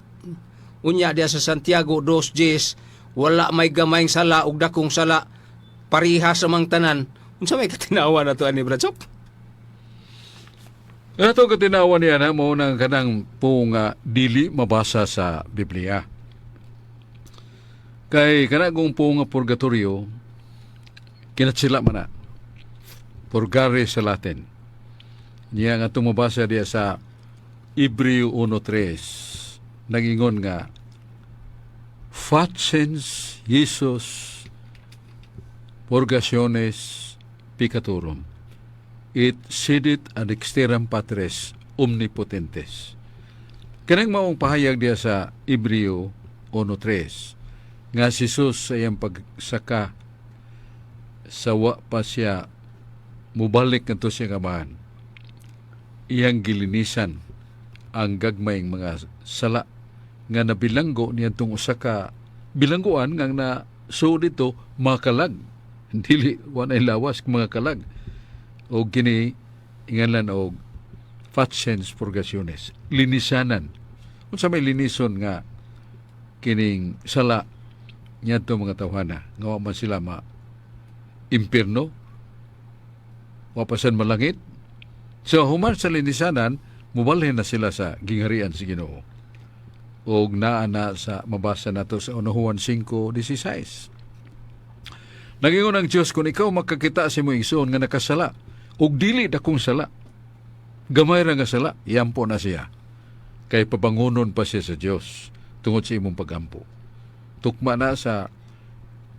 Unya diha sa Santiago 2:10, wala may gamayng sala ug dakong sala, pareha sa mang tanan. Unsa may katinawa na to ani, Brad Sok? Ato katinawa niya na mao nang kanang po nga dili mabasa sa Biblia. Kay kana kung po nga purgatorio, kinatsila man na. Purgare sa Latin. Niya nga tumabasa diya sa Hebreo 1.3, nagingon nga faciens Jesus purgationes peccatorum et sedit ad dexteram Patris omnipotentis. Kanang maong pahayag diya sa Hebreo 1.3 nga si Jesus sa iyang pagsaka sa wa pa siya mubalik ngadto siya amahan, iyang gilinisan ang gagmayng mga sala nga nabilanggo niadtong usa ka bilangguan nga na so dito makalag, dili wa nay lawas, mga kalag, o kini ingalan og faciens purgationes, linisanan. Unsa may linison nga kining sala niadto mga tawhana nga wa man sila ma impirno, wa pa sad malangit? So human sa linisanan, mubalhin na sila sa gingharian sa Ginoo og naa na sa mabasa nato sa 1 Juan 5:16. Nagingon ang Dios, kung ikaw makakita sa imong igsoon nga nakasala ug dili dakong sala, gamay ra nga sala, iampo na siya kay pabangunon pa siya sa Dios tungod sa imong pagampo. Tukma na sa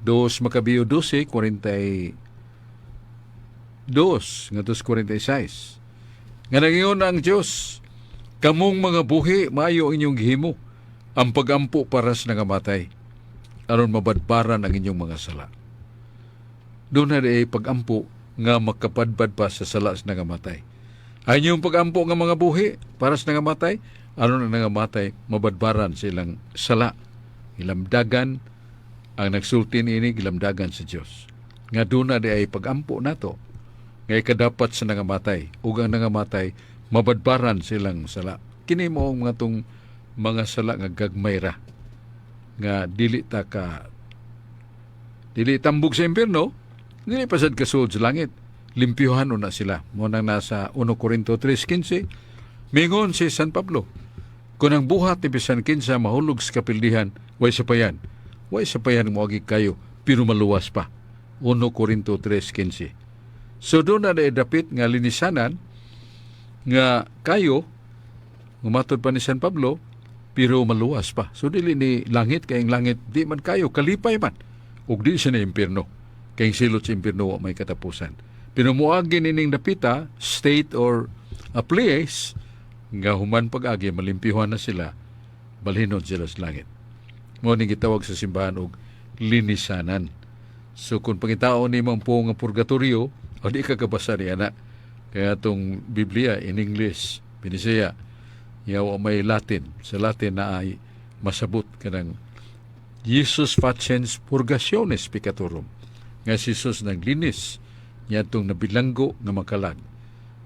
2 Macabeo 12:42 ngadto 46 nga nagingon ang Dios, "Kamong mga buhi, maayo ang inyong gihimo ang pagampo para sa nangamatay aron mabadbaran ang inyong mga sala." Doon na di pagampo nga makapadbad pa sa sala sa nangamatay. Ang inyong pagampo nga mga buhi para sa nangamatay aron ang nangamatay mabadbaran silang sala. Ilamdagan ang nagsulti niini, gilamdagan sa Dios. Nga doon na di ay pagampo nato. Nga ikadapat sa nangamatay ug ang nangamatay mabadbaran silang sala. Kini mo ang mga tong mga sala nga gagmay ra nga dili ta ka dili tambog sa impyerno, dili pa sad kasuod sa langit. Limpyuhan na sila. Mo nang nasa 1 Corinto 3:15, mingon si San Pablo, kung ang buhat ni bisan kinsa mahulog sa kapildihan, way sapayan. Way sapayan, moagi kayo, pero maluwas pa. 1 Corinto 3:15. So doon na dapit nga linisanan nga kayo, umatod pa ni San Pablo, pero maluwas pa. So dili ni langit, kay ang langit di man kayo kalipay man ug di siya na impierno, kay ang silot sa impierno wa may katapusan. Pero moagi nining dapita state or a place nga human pag-agi malimpyuhan na sila, balhinon sila sa langit. Mo ning gitawag sa simbahan og linisanan. So kung pangitaon nimo ang puong nga purgatorio, o di ka kabasa ni ana. Kaya itong Biblia in English, Binisaya, yaw may Latin. Sa Latin na ay masabot kanang Jesus faciens purgationes peccatorum. Nga si Jesus naglinis niadtong nabilanggo nga makalag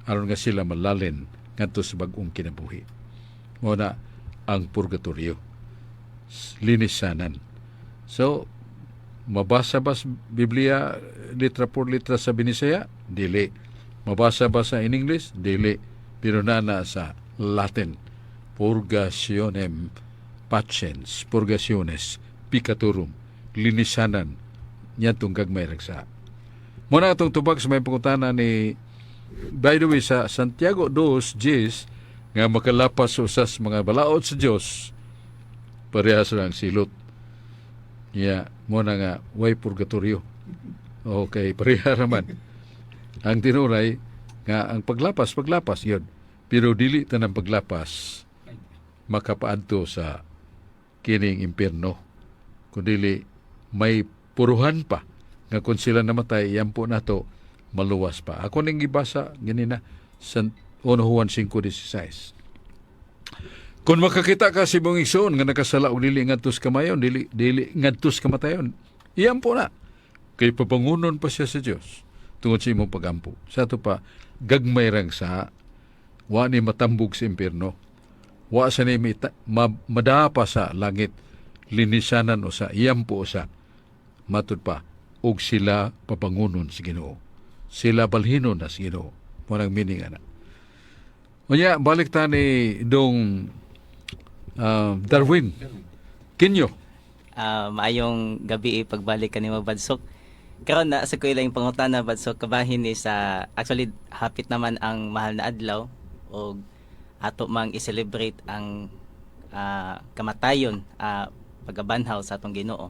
aron nga sila malalin ngadto sa bag-ong kinabuhi. Mo na ang purgatorio. Linisanan. So, mabasa ba sa Biblia litra por litra sa Binisaya? Dili. Mabasa ba sa in English? Dili. Pero na sa Latin. Purgationem faciens, purgationes peccatorum, linisanan niadtong gagmay ragsa. Muna atong tubag sa may pangutana ni. By the way, sa Santiago 2:10 nga makalapas usas mga balaod sa Dios, parehas lang silot. Ya, mo na nga way purgatorio. Okay, pareha raman. Ang tinuray nga ang paglapas, paglapas yun. Pero dili tanang paglapas makapaadto sa kining impierno. Kundili may puruhan pa nga kung sila namatay, yan po nato maluwas pa. Ako ning gibasa gini na sa 1 Juan 5:16. Kung makakita ka si imong igsoon nga nakasala og dili ngadto sa kamayon, dili dili ngadto sa kamatayon, iyan po na. Kay pabangunon pa siya sa Dios tungod sa imong pagampo. Sa ato pa, gagmay rang sa wa ni matambog sa impierno. Wa sa ni madapa sa langit, linisanan o sa iyampo o sa matud pa og sila pabangunon sa Ginoo. Sila balhinon na sa Ginoo. Mo nang meaning ana. Unya, balik ta ni dong Darwin. Kinyo. Maayong gabi, pagbalik kanimo, Badsok. Karon na sa ko ilang pangutana, Badsok, kabahin ni sa actually hapit naman ang mahal na adlaw og ato mang i-celebrate ang kamatayon, pagabanhaw sa atong Ginoo.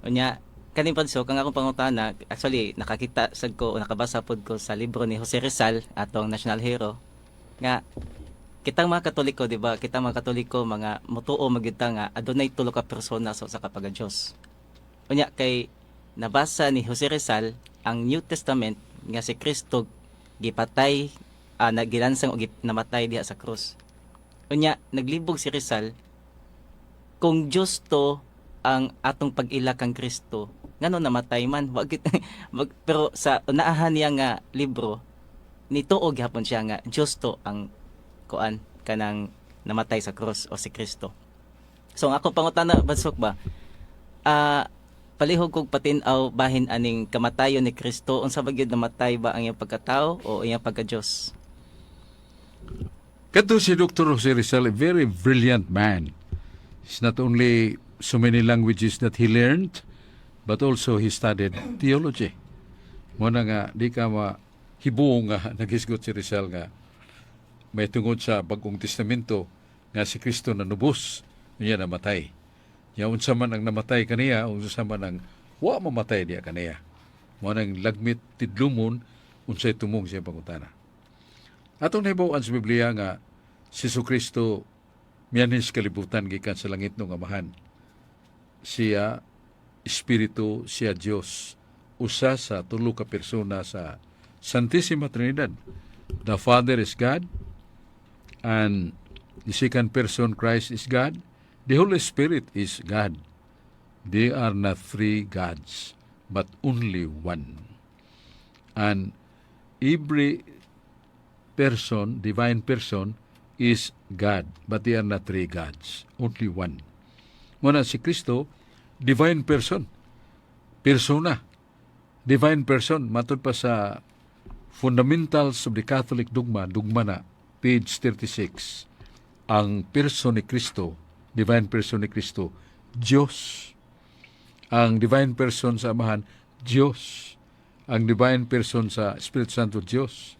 Unya kaning Badsok, ang akong pangutana, actually nakakita sad ko o nakabasa pod ko sa libro ni Jose Rizal, atong national hero, nga kitang mga Katoliko, di ba? Kitang mga Katoliko, mga mutuo magyud ta nga adunay tulo ka persona sa usa ka pagka-Dios. Unya kay nabasa ni Jose Rizal ang New Testament nga si Kristo gipatay, nagilansang og namatay diha sa krus. Unya naglibog si Rizal, kung Dios to ang atong pag-ila kang Kristo, ngano namatay man? Wag, pero sa unaahan niya nga libro, nituo gihapon siya nga Dios to ang kuan kanang namatay sa krus o si Kristo. So ang ako pangutana, Badsok ba? Palihog kog patin-aw bahin aning kamatayon ni Kristo, unsa ba gyud, namatay ba ang iyang pagkatao o iyang pagka-Dios? Kadto si Dr. Jose Rizal, a very brilliant man. It's not only so many languages that he learned, but also he studied theology. Mo na nga, di ka mahibuong nga naghisgot si Rizal nga may tungod sa Bagong Testamento nga si Kristo nanubos, niya namatay. Ya unsa man ang namatay kaniya, unsa man ang wa mamatay diya kaniya. Mo nang lagmit tidlumon unsay tumong siya pangutana. Atong nahibaw-an sa Biblia nga si Kristo mianhi sa kalibutan gikan sa langit ng Amahan. Siya Espiritu, siya Dios. Usa sa tulo ka persona sa Santissima Trinidad. The Father is God, and the second person, Christ, is God. The Holy Spirit is God. They are not three gods, but only one. And Every person, divine person, is God, but they are not three gods, only one. Muna si Kristo, divine person, persona, divine person, matud pa sa Fundamentals of the Catholic Dogma, dugma na, page 36, ang person ni Kristo, divine person ni Kristo, Diyos. Ang divine person sa Amahan, Diyos. Ang divine person sa Espiritu Santo, Diyos.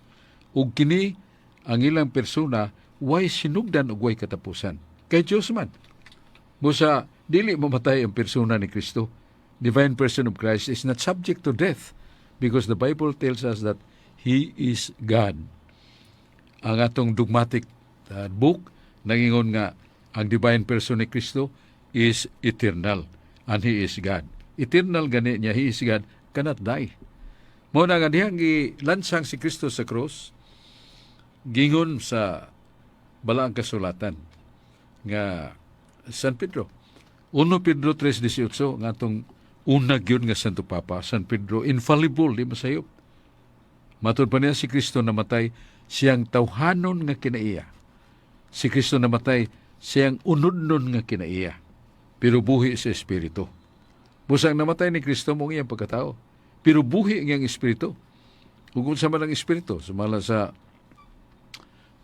Ug kini ang ilang persona way sinugdan ug way katapusan. Kay Diyos man. Busa dili mamatay ang persona ni Kristo. Divine person of Christ is not subject to death because the Bible tells us that He is God. Ang atong dogmatic book nangingon nga ang divine person ni Kristo is eternal and He is God. Eternal gani niya, He is God, cannot die. Mao na nga dihang gilansang si Kristo sa cross, gingon sa balaang kasulatan nga San Pedro. 1 Pedro 3:18, nga atong una gyud nga Santo Papa, San Pedro, infallible, di masayop. Matud pa niya, si Kristo namatay siyang tawhanon nga kinaiya. Si Kristo namatay siyang unodnon nga kinaiya. Pero buhi sa Espiritu. Busang namatay ni Kristo mao iyang pagkatao. Pero buhi ang iyang Espiritu. Ug unsa man ang Espiritu? Sumala sa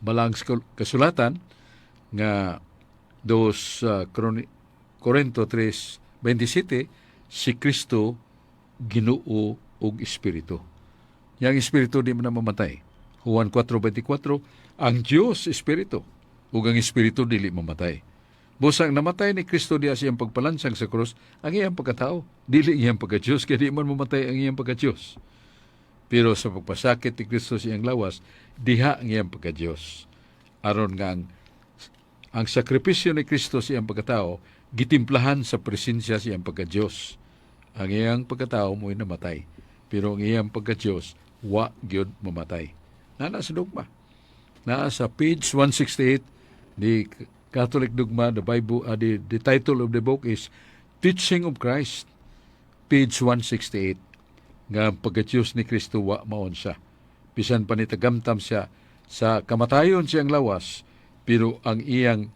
balaang kasulatan nga 2 Corinto 3:27, si Kristo Ginoo ug Espiritu. Yang Espiritu di man na mamatay. Juan 4:24, ang Dios Espiritu ug ang Espiritu dili mamatay. Busang namatay ni Kristo diya sa iyang pagpalansang sa krus, ang iyang pagkatao, dili iyang pagka-Diyos, kaya di man mamatay ang iyang pagka-Diyos. Pero sa pagpasakit ni Kristo sa iyang lawas, diha ang iyang pagka-Diyos. Aron nga ang sakripisyo ni Kristo sa iyang pagkatao, gitimplahan sa presensya sa iyang pagka-Diyos. Ang iyang pagkatao mo'y namatay, pero ang iyang pagka-Diyos, wa gyud mamatay. Naa sa dogma. Naa sa page 168, the Catholic Dogma, the Bible, the title of the book is Teaching of Christ, page 168. Nga ang pagka-Diyos ni Kristo wa maunsa. Bisan pa ni tagamtam siya sa kamatayon siyang lawas, pero ang iyang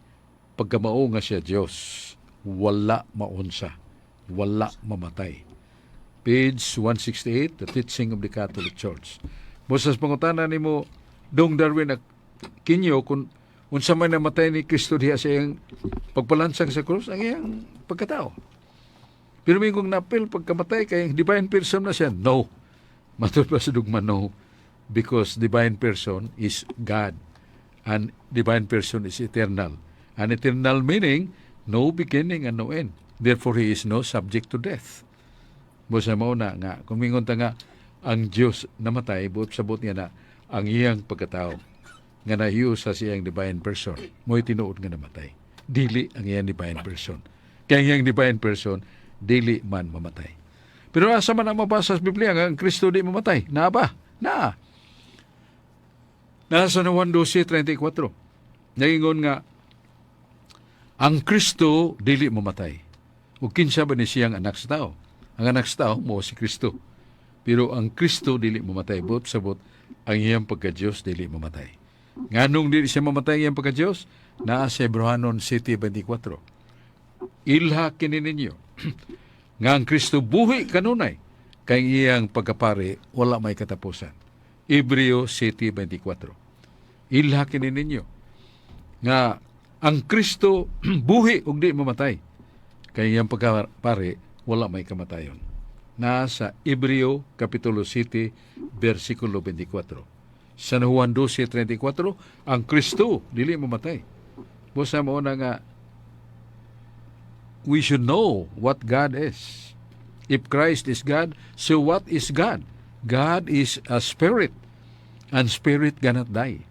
pagkamao nga siya Diyos, wala maunsa, wala mamatay. Page 168, The Teaching of the Catholic Church. Bosas pangutana nimo, Dong Darwin Kinyo, kung unsa may namatay ni Kristo diha sa iyang pagpalansang sa krus, ang iyang pagkatao. Pero may kung napil pagkamatay kay divine person na siya. No. Matud pa sa dugma, no. Because divine person is God. And divine person is eternal. And eternal meaning, no beginning and no end. Therefore, He is no subject to death. Busa mao na nga, kung mingon ta nga, ang Diyos namatay, buot sabot niya na, ang iyang pagkatao, nga nahiyo sa siyang divine person, mo'y tinuod nga namatay. Dili ang iyang divine person. Kaya ang iyang divine person, dili man mamatay. Pero asa man ang mabasa sa Biblia nga ang Kristo di mamatay? Naa ba? Naa. Nasa na 1:12:34. Nagingon nga, ang Kristo dili mamatay. O kinsa ba ni siyang anak sa tao? Ang anak sa tao mao si Kristo. Pero ang Kristo dili mamatay. Buot sabot, ang iyang pagka-Diyos dili mamatay. Nganong dili siya mamatay ang iyang pagka-Diyos? Naa sa Hebreohanon 7:24. Ilha kini ninyo nga ang Kristo buhi kanunay kay ang iyang pagkapari wala may katapusan. Hebreo 7:24. Ilha kini ninyo nga ang Kristo buhi ug di mamatay kay iyang pagkapari wala may kamatayon. Nasa Hebreo Kapitulo 7 versikulo 24. San Juan 12:34, ang Kristo dili mamatay. Busa mao na nga we should know what God is. If Christ is God, so what is God? God is a spirit, and spirit cannot die.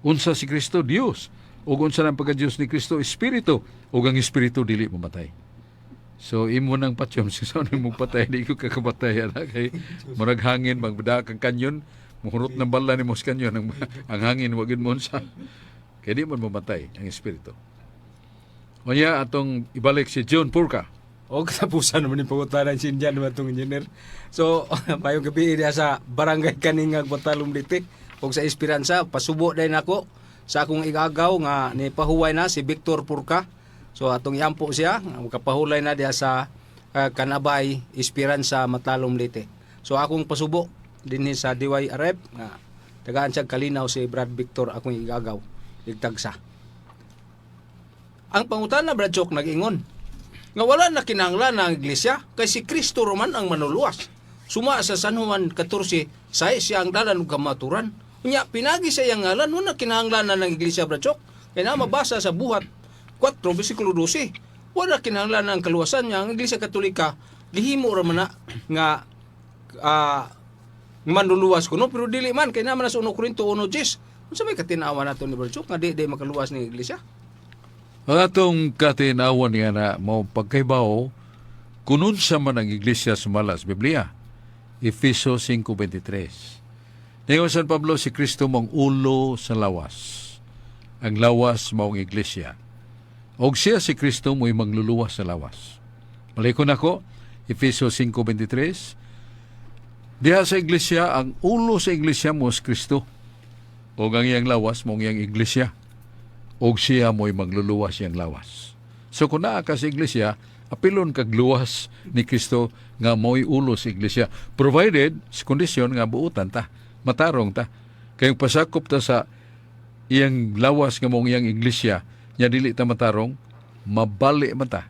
Unsa si Kristo? Dios. Ug unsa ang pagka-Dios ni Kristo? Espiritu. Ug ang espiritu dili mamatay. So imo nang patyon sa mo patay, di ko kakamatay ana kay murag hangin magda kang kanyon, muhurot ng bala nimo sa kanyon, ang hangin wa gyud mo unsa kay di man mamatay ang espiritu. Unya atong ibalik si John Purka. O katapusan naman yung pangutana si Indian naman itong engineer. So, mayong gabi diha sa Barangay Kaningag, Matalom, Leyte. Og sa Esperanza, pasubo din ako sa akong igagaw nga ni pahuway na si Victor Purka. So atong iampo siya, nga makapahulay na diha sa Kanabay, Esperanza, Matalom, Leyte. So akong pasubo dinhi sa DYRF nga tagaan siya kalinaw si Brad Victor, akong igagaw igtagsa. Ang pangutana, Brad Chok, nag-ingon nga wala na kinahanglan ang iglesia kay si Kristo roman ang manuluwas. Suma sa San Juan 14:6, siya ang dalan ug kamaturan. Unya pinagi sa iyang ngalan, wala kinahanglan na ng iglesia, Brad Chok. Kay na mabasa sa Buhat 4 versikulo 12. Wala kinahanglan ang kaluwasan niya ang Iglesia Katolika, gihimo ra man na nga manluluwas kuno, pero dili man kay naman sa 1 Corinto 1:10. Unsa may katinawan nato ni Brad Chok nga di makaluwas ni iglesia? Ang atong katinawan nga na mao pagkaibaw kunun sa man ang iglesia sumala sa Biblia. Efeso 5:23. Ningon San Pablo, si Kristo mong ulo sa lawas. Ang lawas maong iglesia. Og siya si Kristo mo'y mangluluwas sa lawas. Malikon ako, Efeso 5:23. Diha sa iglesia, ang ulo sa iglesia mo si Kristo. Og ang iyang lawas mo ang iyang iglesia, og siya mo'y magluluwas iyang lawas. So kung naa ka sa iglesia, apilon kag luwas ni Kristo nga mo'y ulo sa iglesia. Provided, sa kondisyon nga buutan ta, matarong ta. Kayong pasakop ta sa iyang lawas nga mong iyang iglesia, nya dili ta matarong, mabali man ta,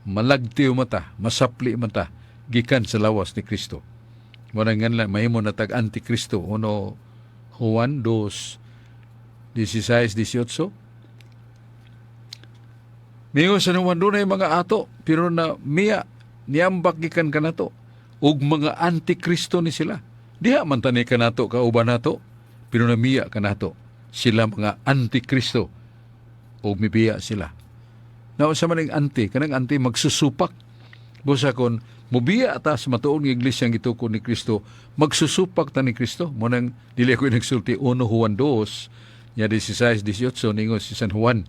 malagtiw man ta, masapli man ta, gikan sa lawas ni Kristo. Mao nang nga mahimo na tag antikristo. 1 Juan 2, 16, 18. Mingon sa Juan, dunay mga ato, pero na miya, niambak gikan kanato, ug mga antikristo ni sila. Diha man tani kanato kauban nato, pero namiya kanato. Sila mga antikristo, ug mibiya sila. Na sa man ang anti, kanang anti magsusupak. Busa kon mubiya ta sa matuod nga iglesia ang gitukod ni Kristo, magsusupak ta ni Kristo. Mo nang dili ako nagsulti 1 Juan 2, nya 16, 18, ningon si San Juan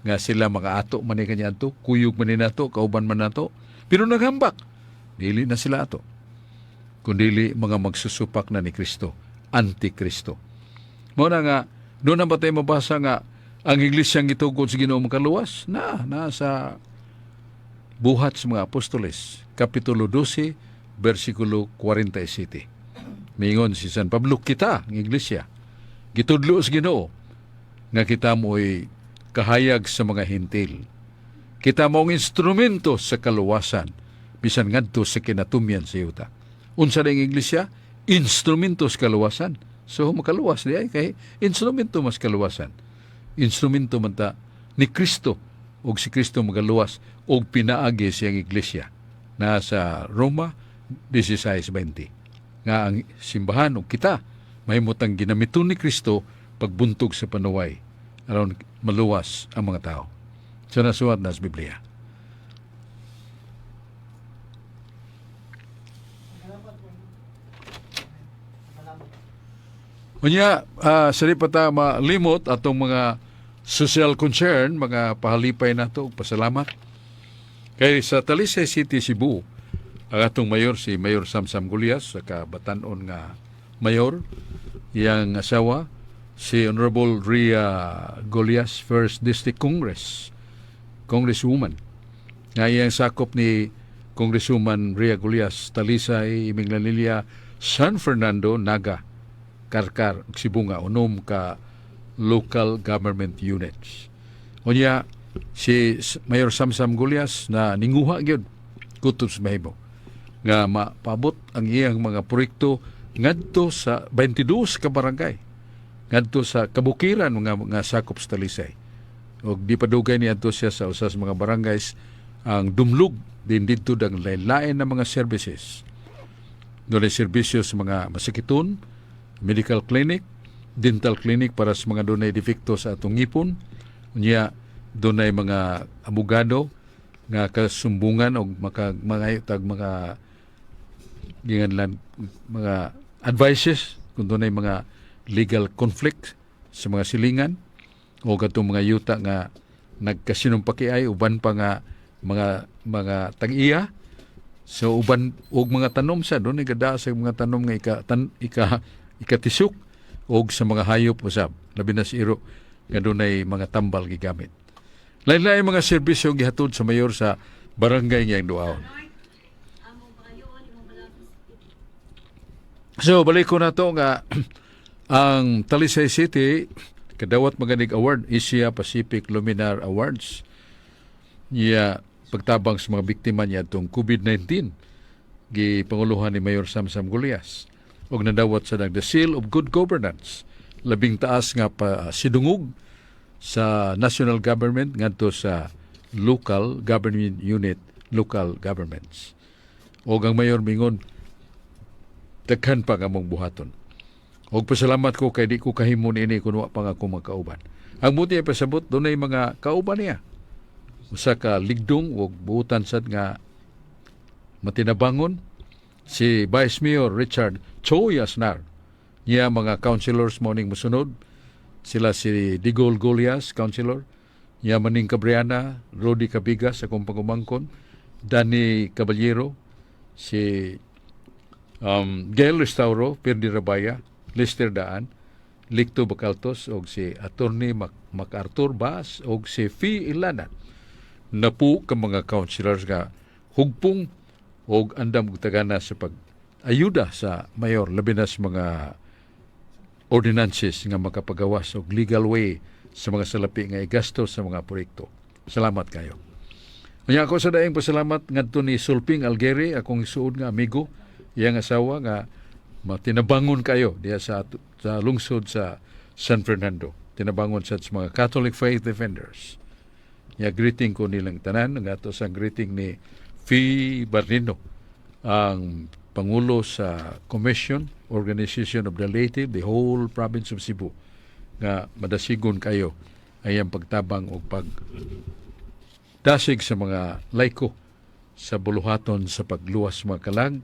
nga sila mga ato man ni kanya ato, kuyog man ni nato, kauban man nato, pero naghambak, dili na sila ato. Kundili mga magsusupak na ni Kristo, antikristo. Mao na nga, doon na ba tayo mabasa nga ang iglesia ang gitugod sa Ginoo makaluwas? Na sa Buhat sa mga Apostoles, Kapitulo 12, versikulo 47. Mingon si San Pablo, kita, ang iglesia, gitudlo sa Ginoo, nga kita mo'y kahayag sa mga Hentil. Kita mo'ng instrumento sa kaluwasan, bisan ngadto sa kinatumyan sa yuta. Unsa na ang iglesia? Instrumento sa kaluwasan. So makaluwas di ay kay instrumento mas kaluwasan. Instrumento man ta ni Kristo ug si Kristo magaluwas og pinaagi siyang iglesia. Nasa Roma 16:20 nga ang simbahan ug kita mahimutang ginamiton ni Kristo pagbuntog sa panuway aron maluwas ang mga tao. So nasuwat na sa Biblia. Unya, sa di pa ta malimot atong mga social concern, mga pahalipay nato ug pasalamat. Kay sa Talisay City, Cebu, ang atong mayor si Mayor Samsam Gullas, sa kabatan-on nga mayor, iyang asawa si Honorable Ria Gullas, First District Congresswoman. Nga iyang sakop ni Congresswoman Ria Gullas, Talisay, Minglanilla, San Fernando, Naga, Carcar ug Sibonga, unom ka local government units. Unya si Mayor Samsam Gullas na ninguha gyud kutob sa mahimo nga mapabot ang iyang mga proyekto ngadto sa 22 ka barangay ngadto sa kabukiran mga sakop sa Talisay. Og di pa dugay niadto siya sa usa sa mga barangays ang Dumlog din, didto ang lain-lain na mga services. Dunay serbisyo sa mga masakiton, medical clinic, dental clinic para sa mga dunay defekto sa atong ngipon. Unya dunay mga abogado nga kasumbungan og maka mga tag mga ginganlan mga advices kung dunay mga legal conflict sa mga silingan o katong mga yuta nga nagkasinumpaki ay uban pa nga Mga tag-iya. So uban og mga tanom sa doon gada sa mga tanom nga ika tan, ika ikatisok og sa mga hayop usab, labi na sa iro nga dunay mga tambal gigamit. Lain-lain mga serbisyo ang gihatod sa mayor sa barangay ngayang duaon. So balik ko na to nga ang Talisay City kadawat maganig award, Asia Pacific Luminar Awards, niya pagtabang sa mga biktima niya itong COVID-19, gipanguluhan ni Mayor Samsam Golias, ug nadawat sa the Seal of Good Governance, labing taas nga pa sidungog sa national government ngadto sa local government unit, local governments. Og ang mayor mingon, daghan pa nga among buhaton. Og pasalamat ko kay di ko kahimo niini kun wa pa nga ako magkauban. Ang buti ay pasabot, dunay mga kauban niya. Usa ka ligdong ug buutan sad nga matinabangon, si Vice Mayor Richard Choy Asnar. Niya mga councilors mo ning mosunod. Sila si Digol Golias, councilor. Niya Maning Cabriana, Rody Cabigas, akong pagumangkon, Danny Caballero, si Gail Restauro, Pirdi Rabaya, Lester Daan, Licto Bacaltos, og si Attorney MacArthur Baas, og si Fi Ilana. Napu ka mga councilors nga hugpong og andam og tagana sa pag ayuda sa mayor, labi na sa mga ordinances nga makapagawas og legal way sa mga salapi nga igasto sa mga proyekto. Salamat kayo. Unya ako sa daing pasalamat ngadto ni Sulping Algeri, akong isuod nga amigo, iyang asawa nga matinabangon kayo diya sa lungsod sa San Fernando. Tinabangon sa mga Catholic Faith Defenders. Ya greeting ko nilang tanan nga ato sa greeting ni Fi Barnino, ang pangulo sa Commission Organization of the Laity, the whole province of Cebu, nga madasigon kayo ay ang pagtabang o pag dasig sa mga laiko sa buluhaton sa pagluwas mga kalag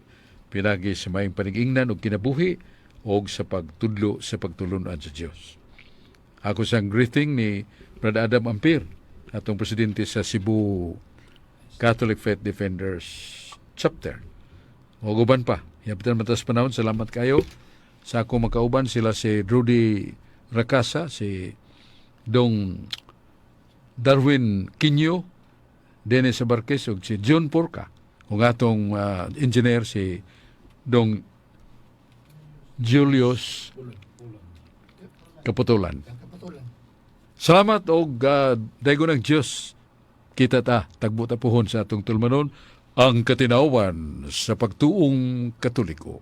pinagi sa maayong panigingnan og kinabuhi o sa pagtudlo sa pagtulunan sa Dios. Ako sang greeting ni Brad Adam Ampir, atong presidente sa Cebu Catholic Faith Defenders Chapter. O uban pa. Yapitan matas panahon, salamat kayo. Sa akong makauban, sila si Rudy Rakasa, si Dong Darwin Quinyo, Dennis Abarquez, ug si John Porca. Ug atong engineer si Dong Julius Kaputulan. Salamat og daygon ng Dios. Kita ta tagbo ta puhon sa atong tulumanon, Ang Katinawan sa Pagtuong Katoliko.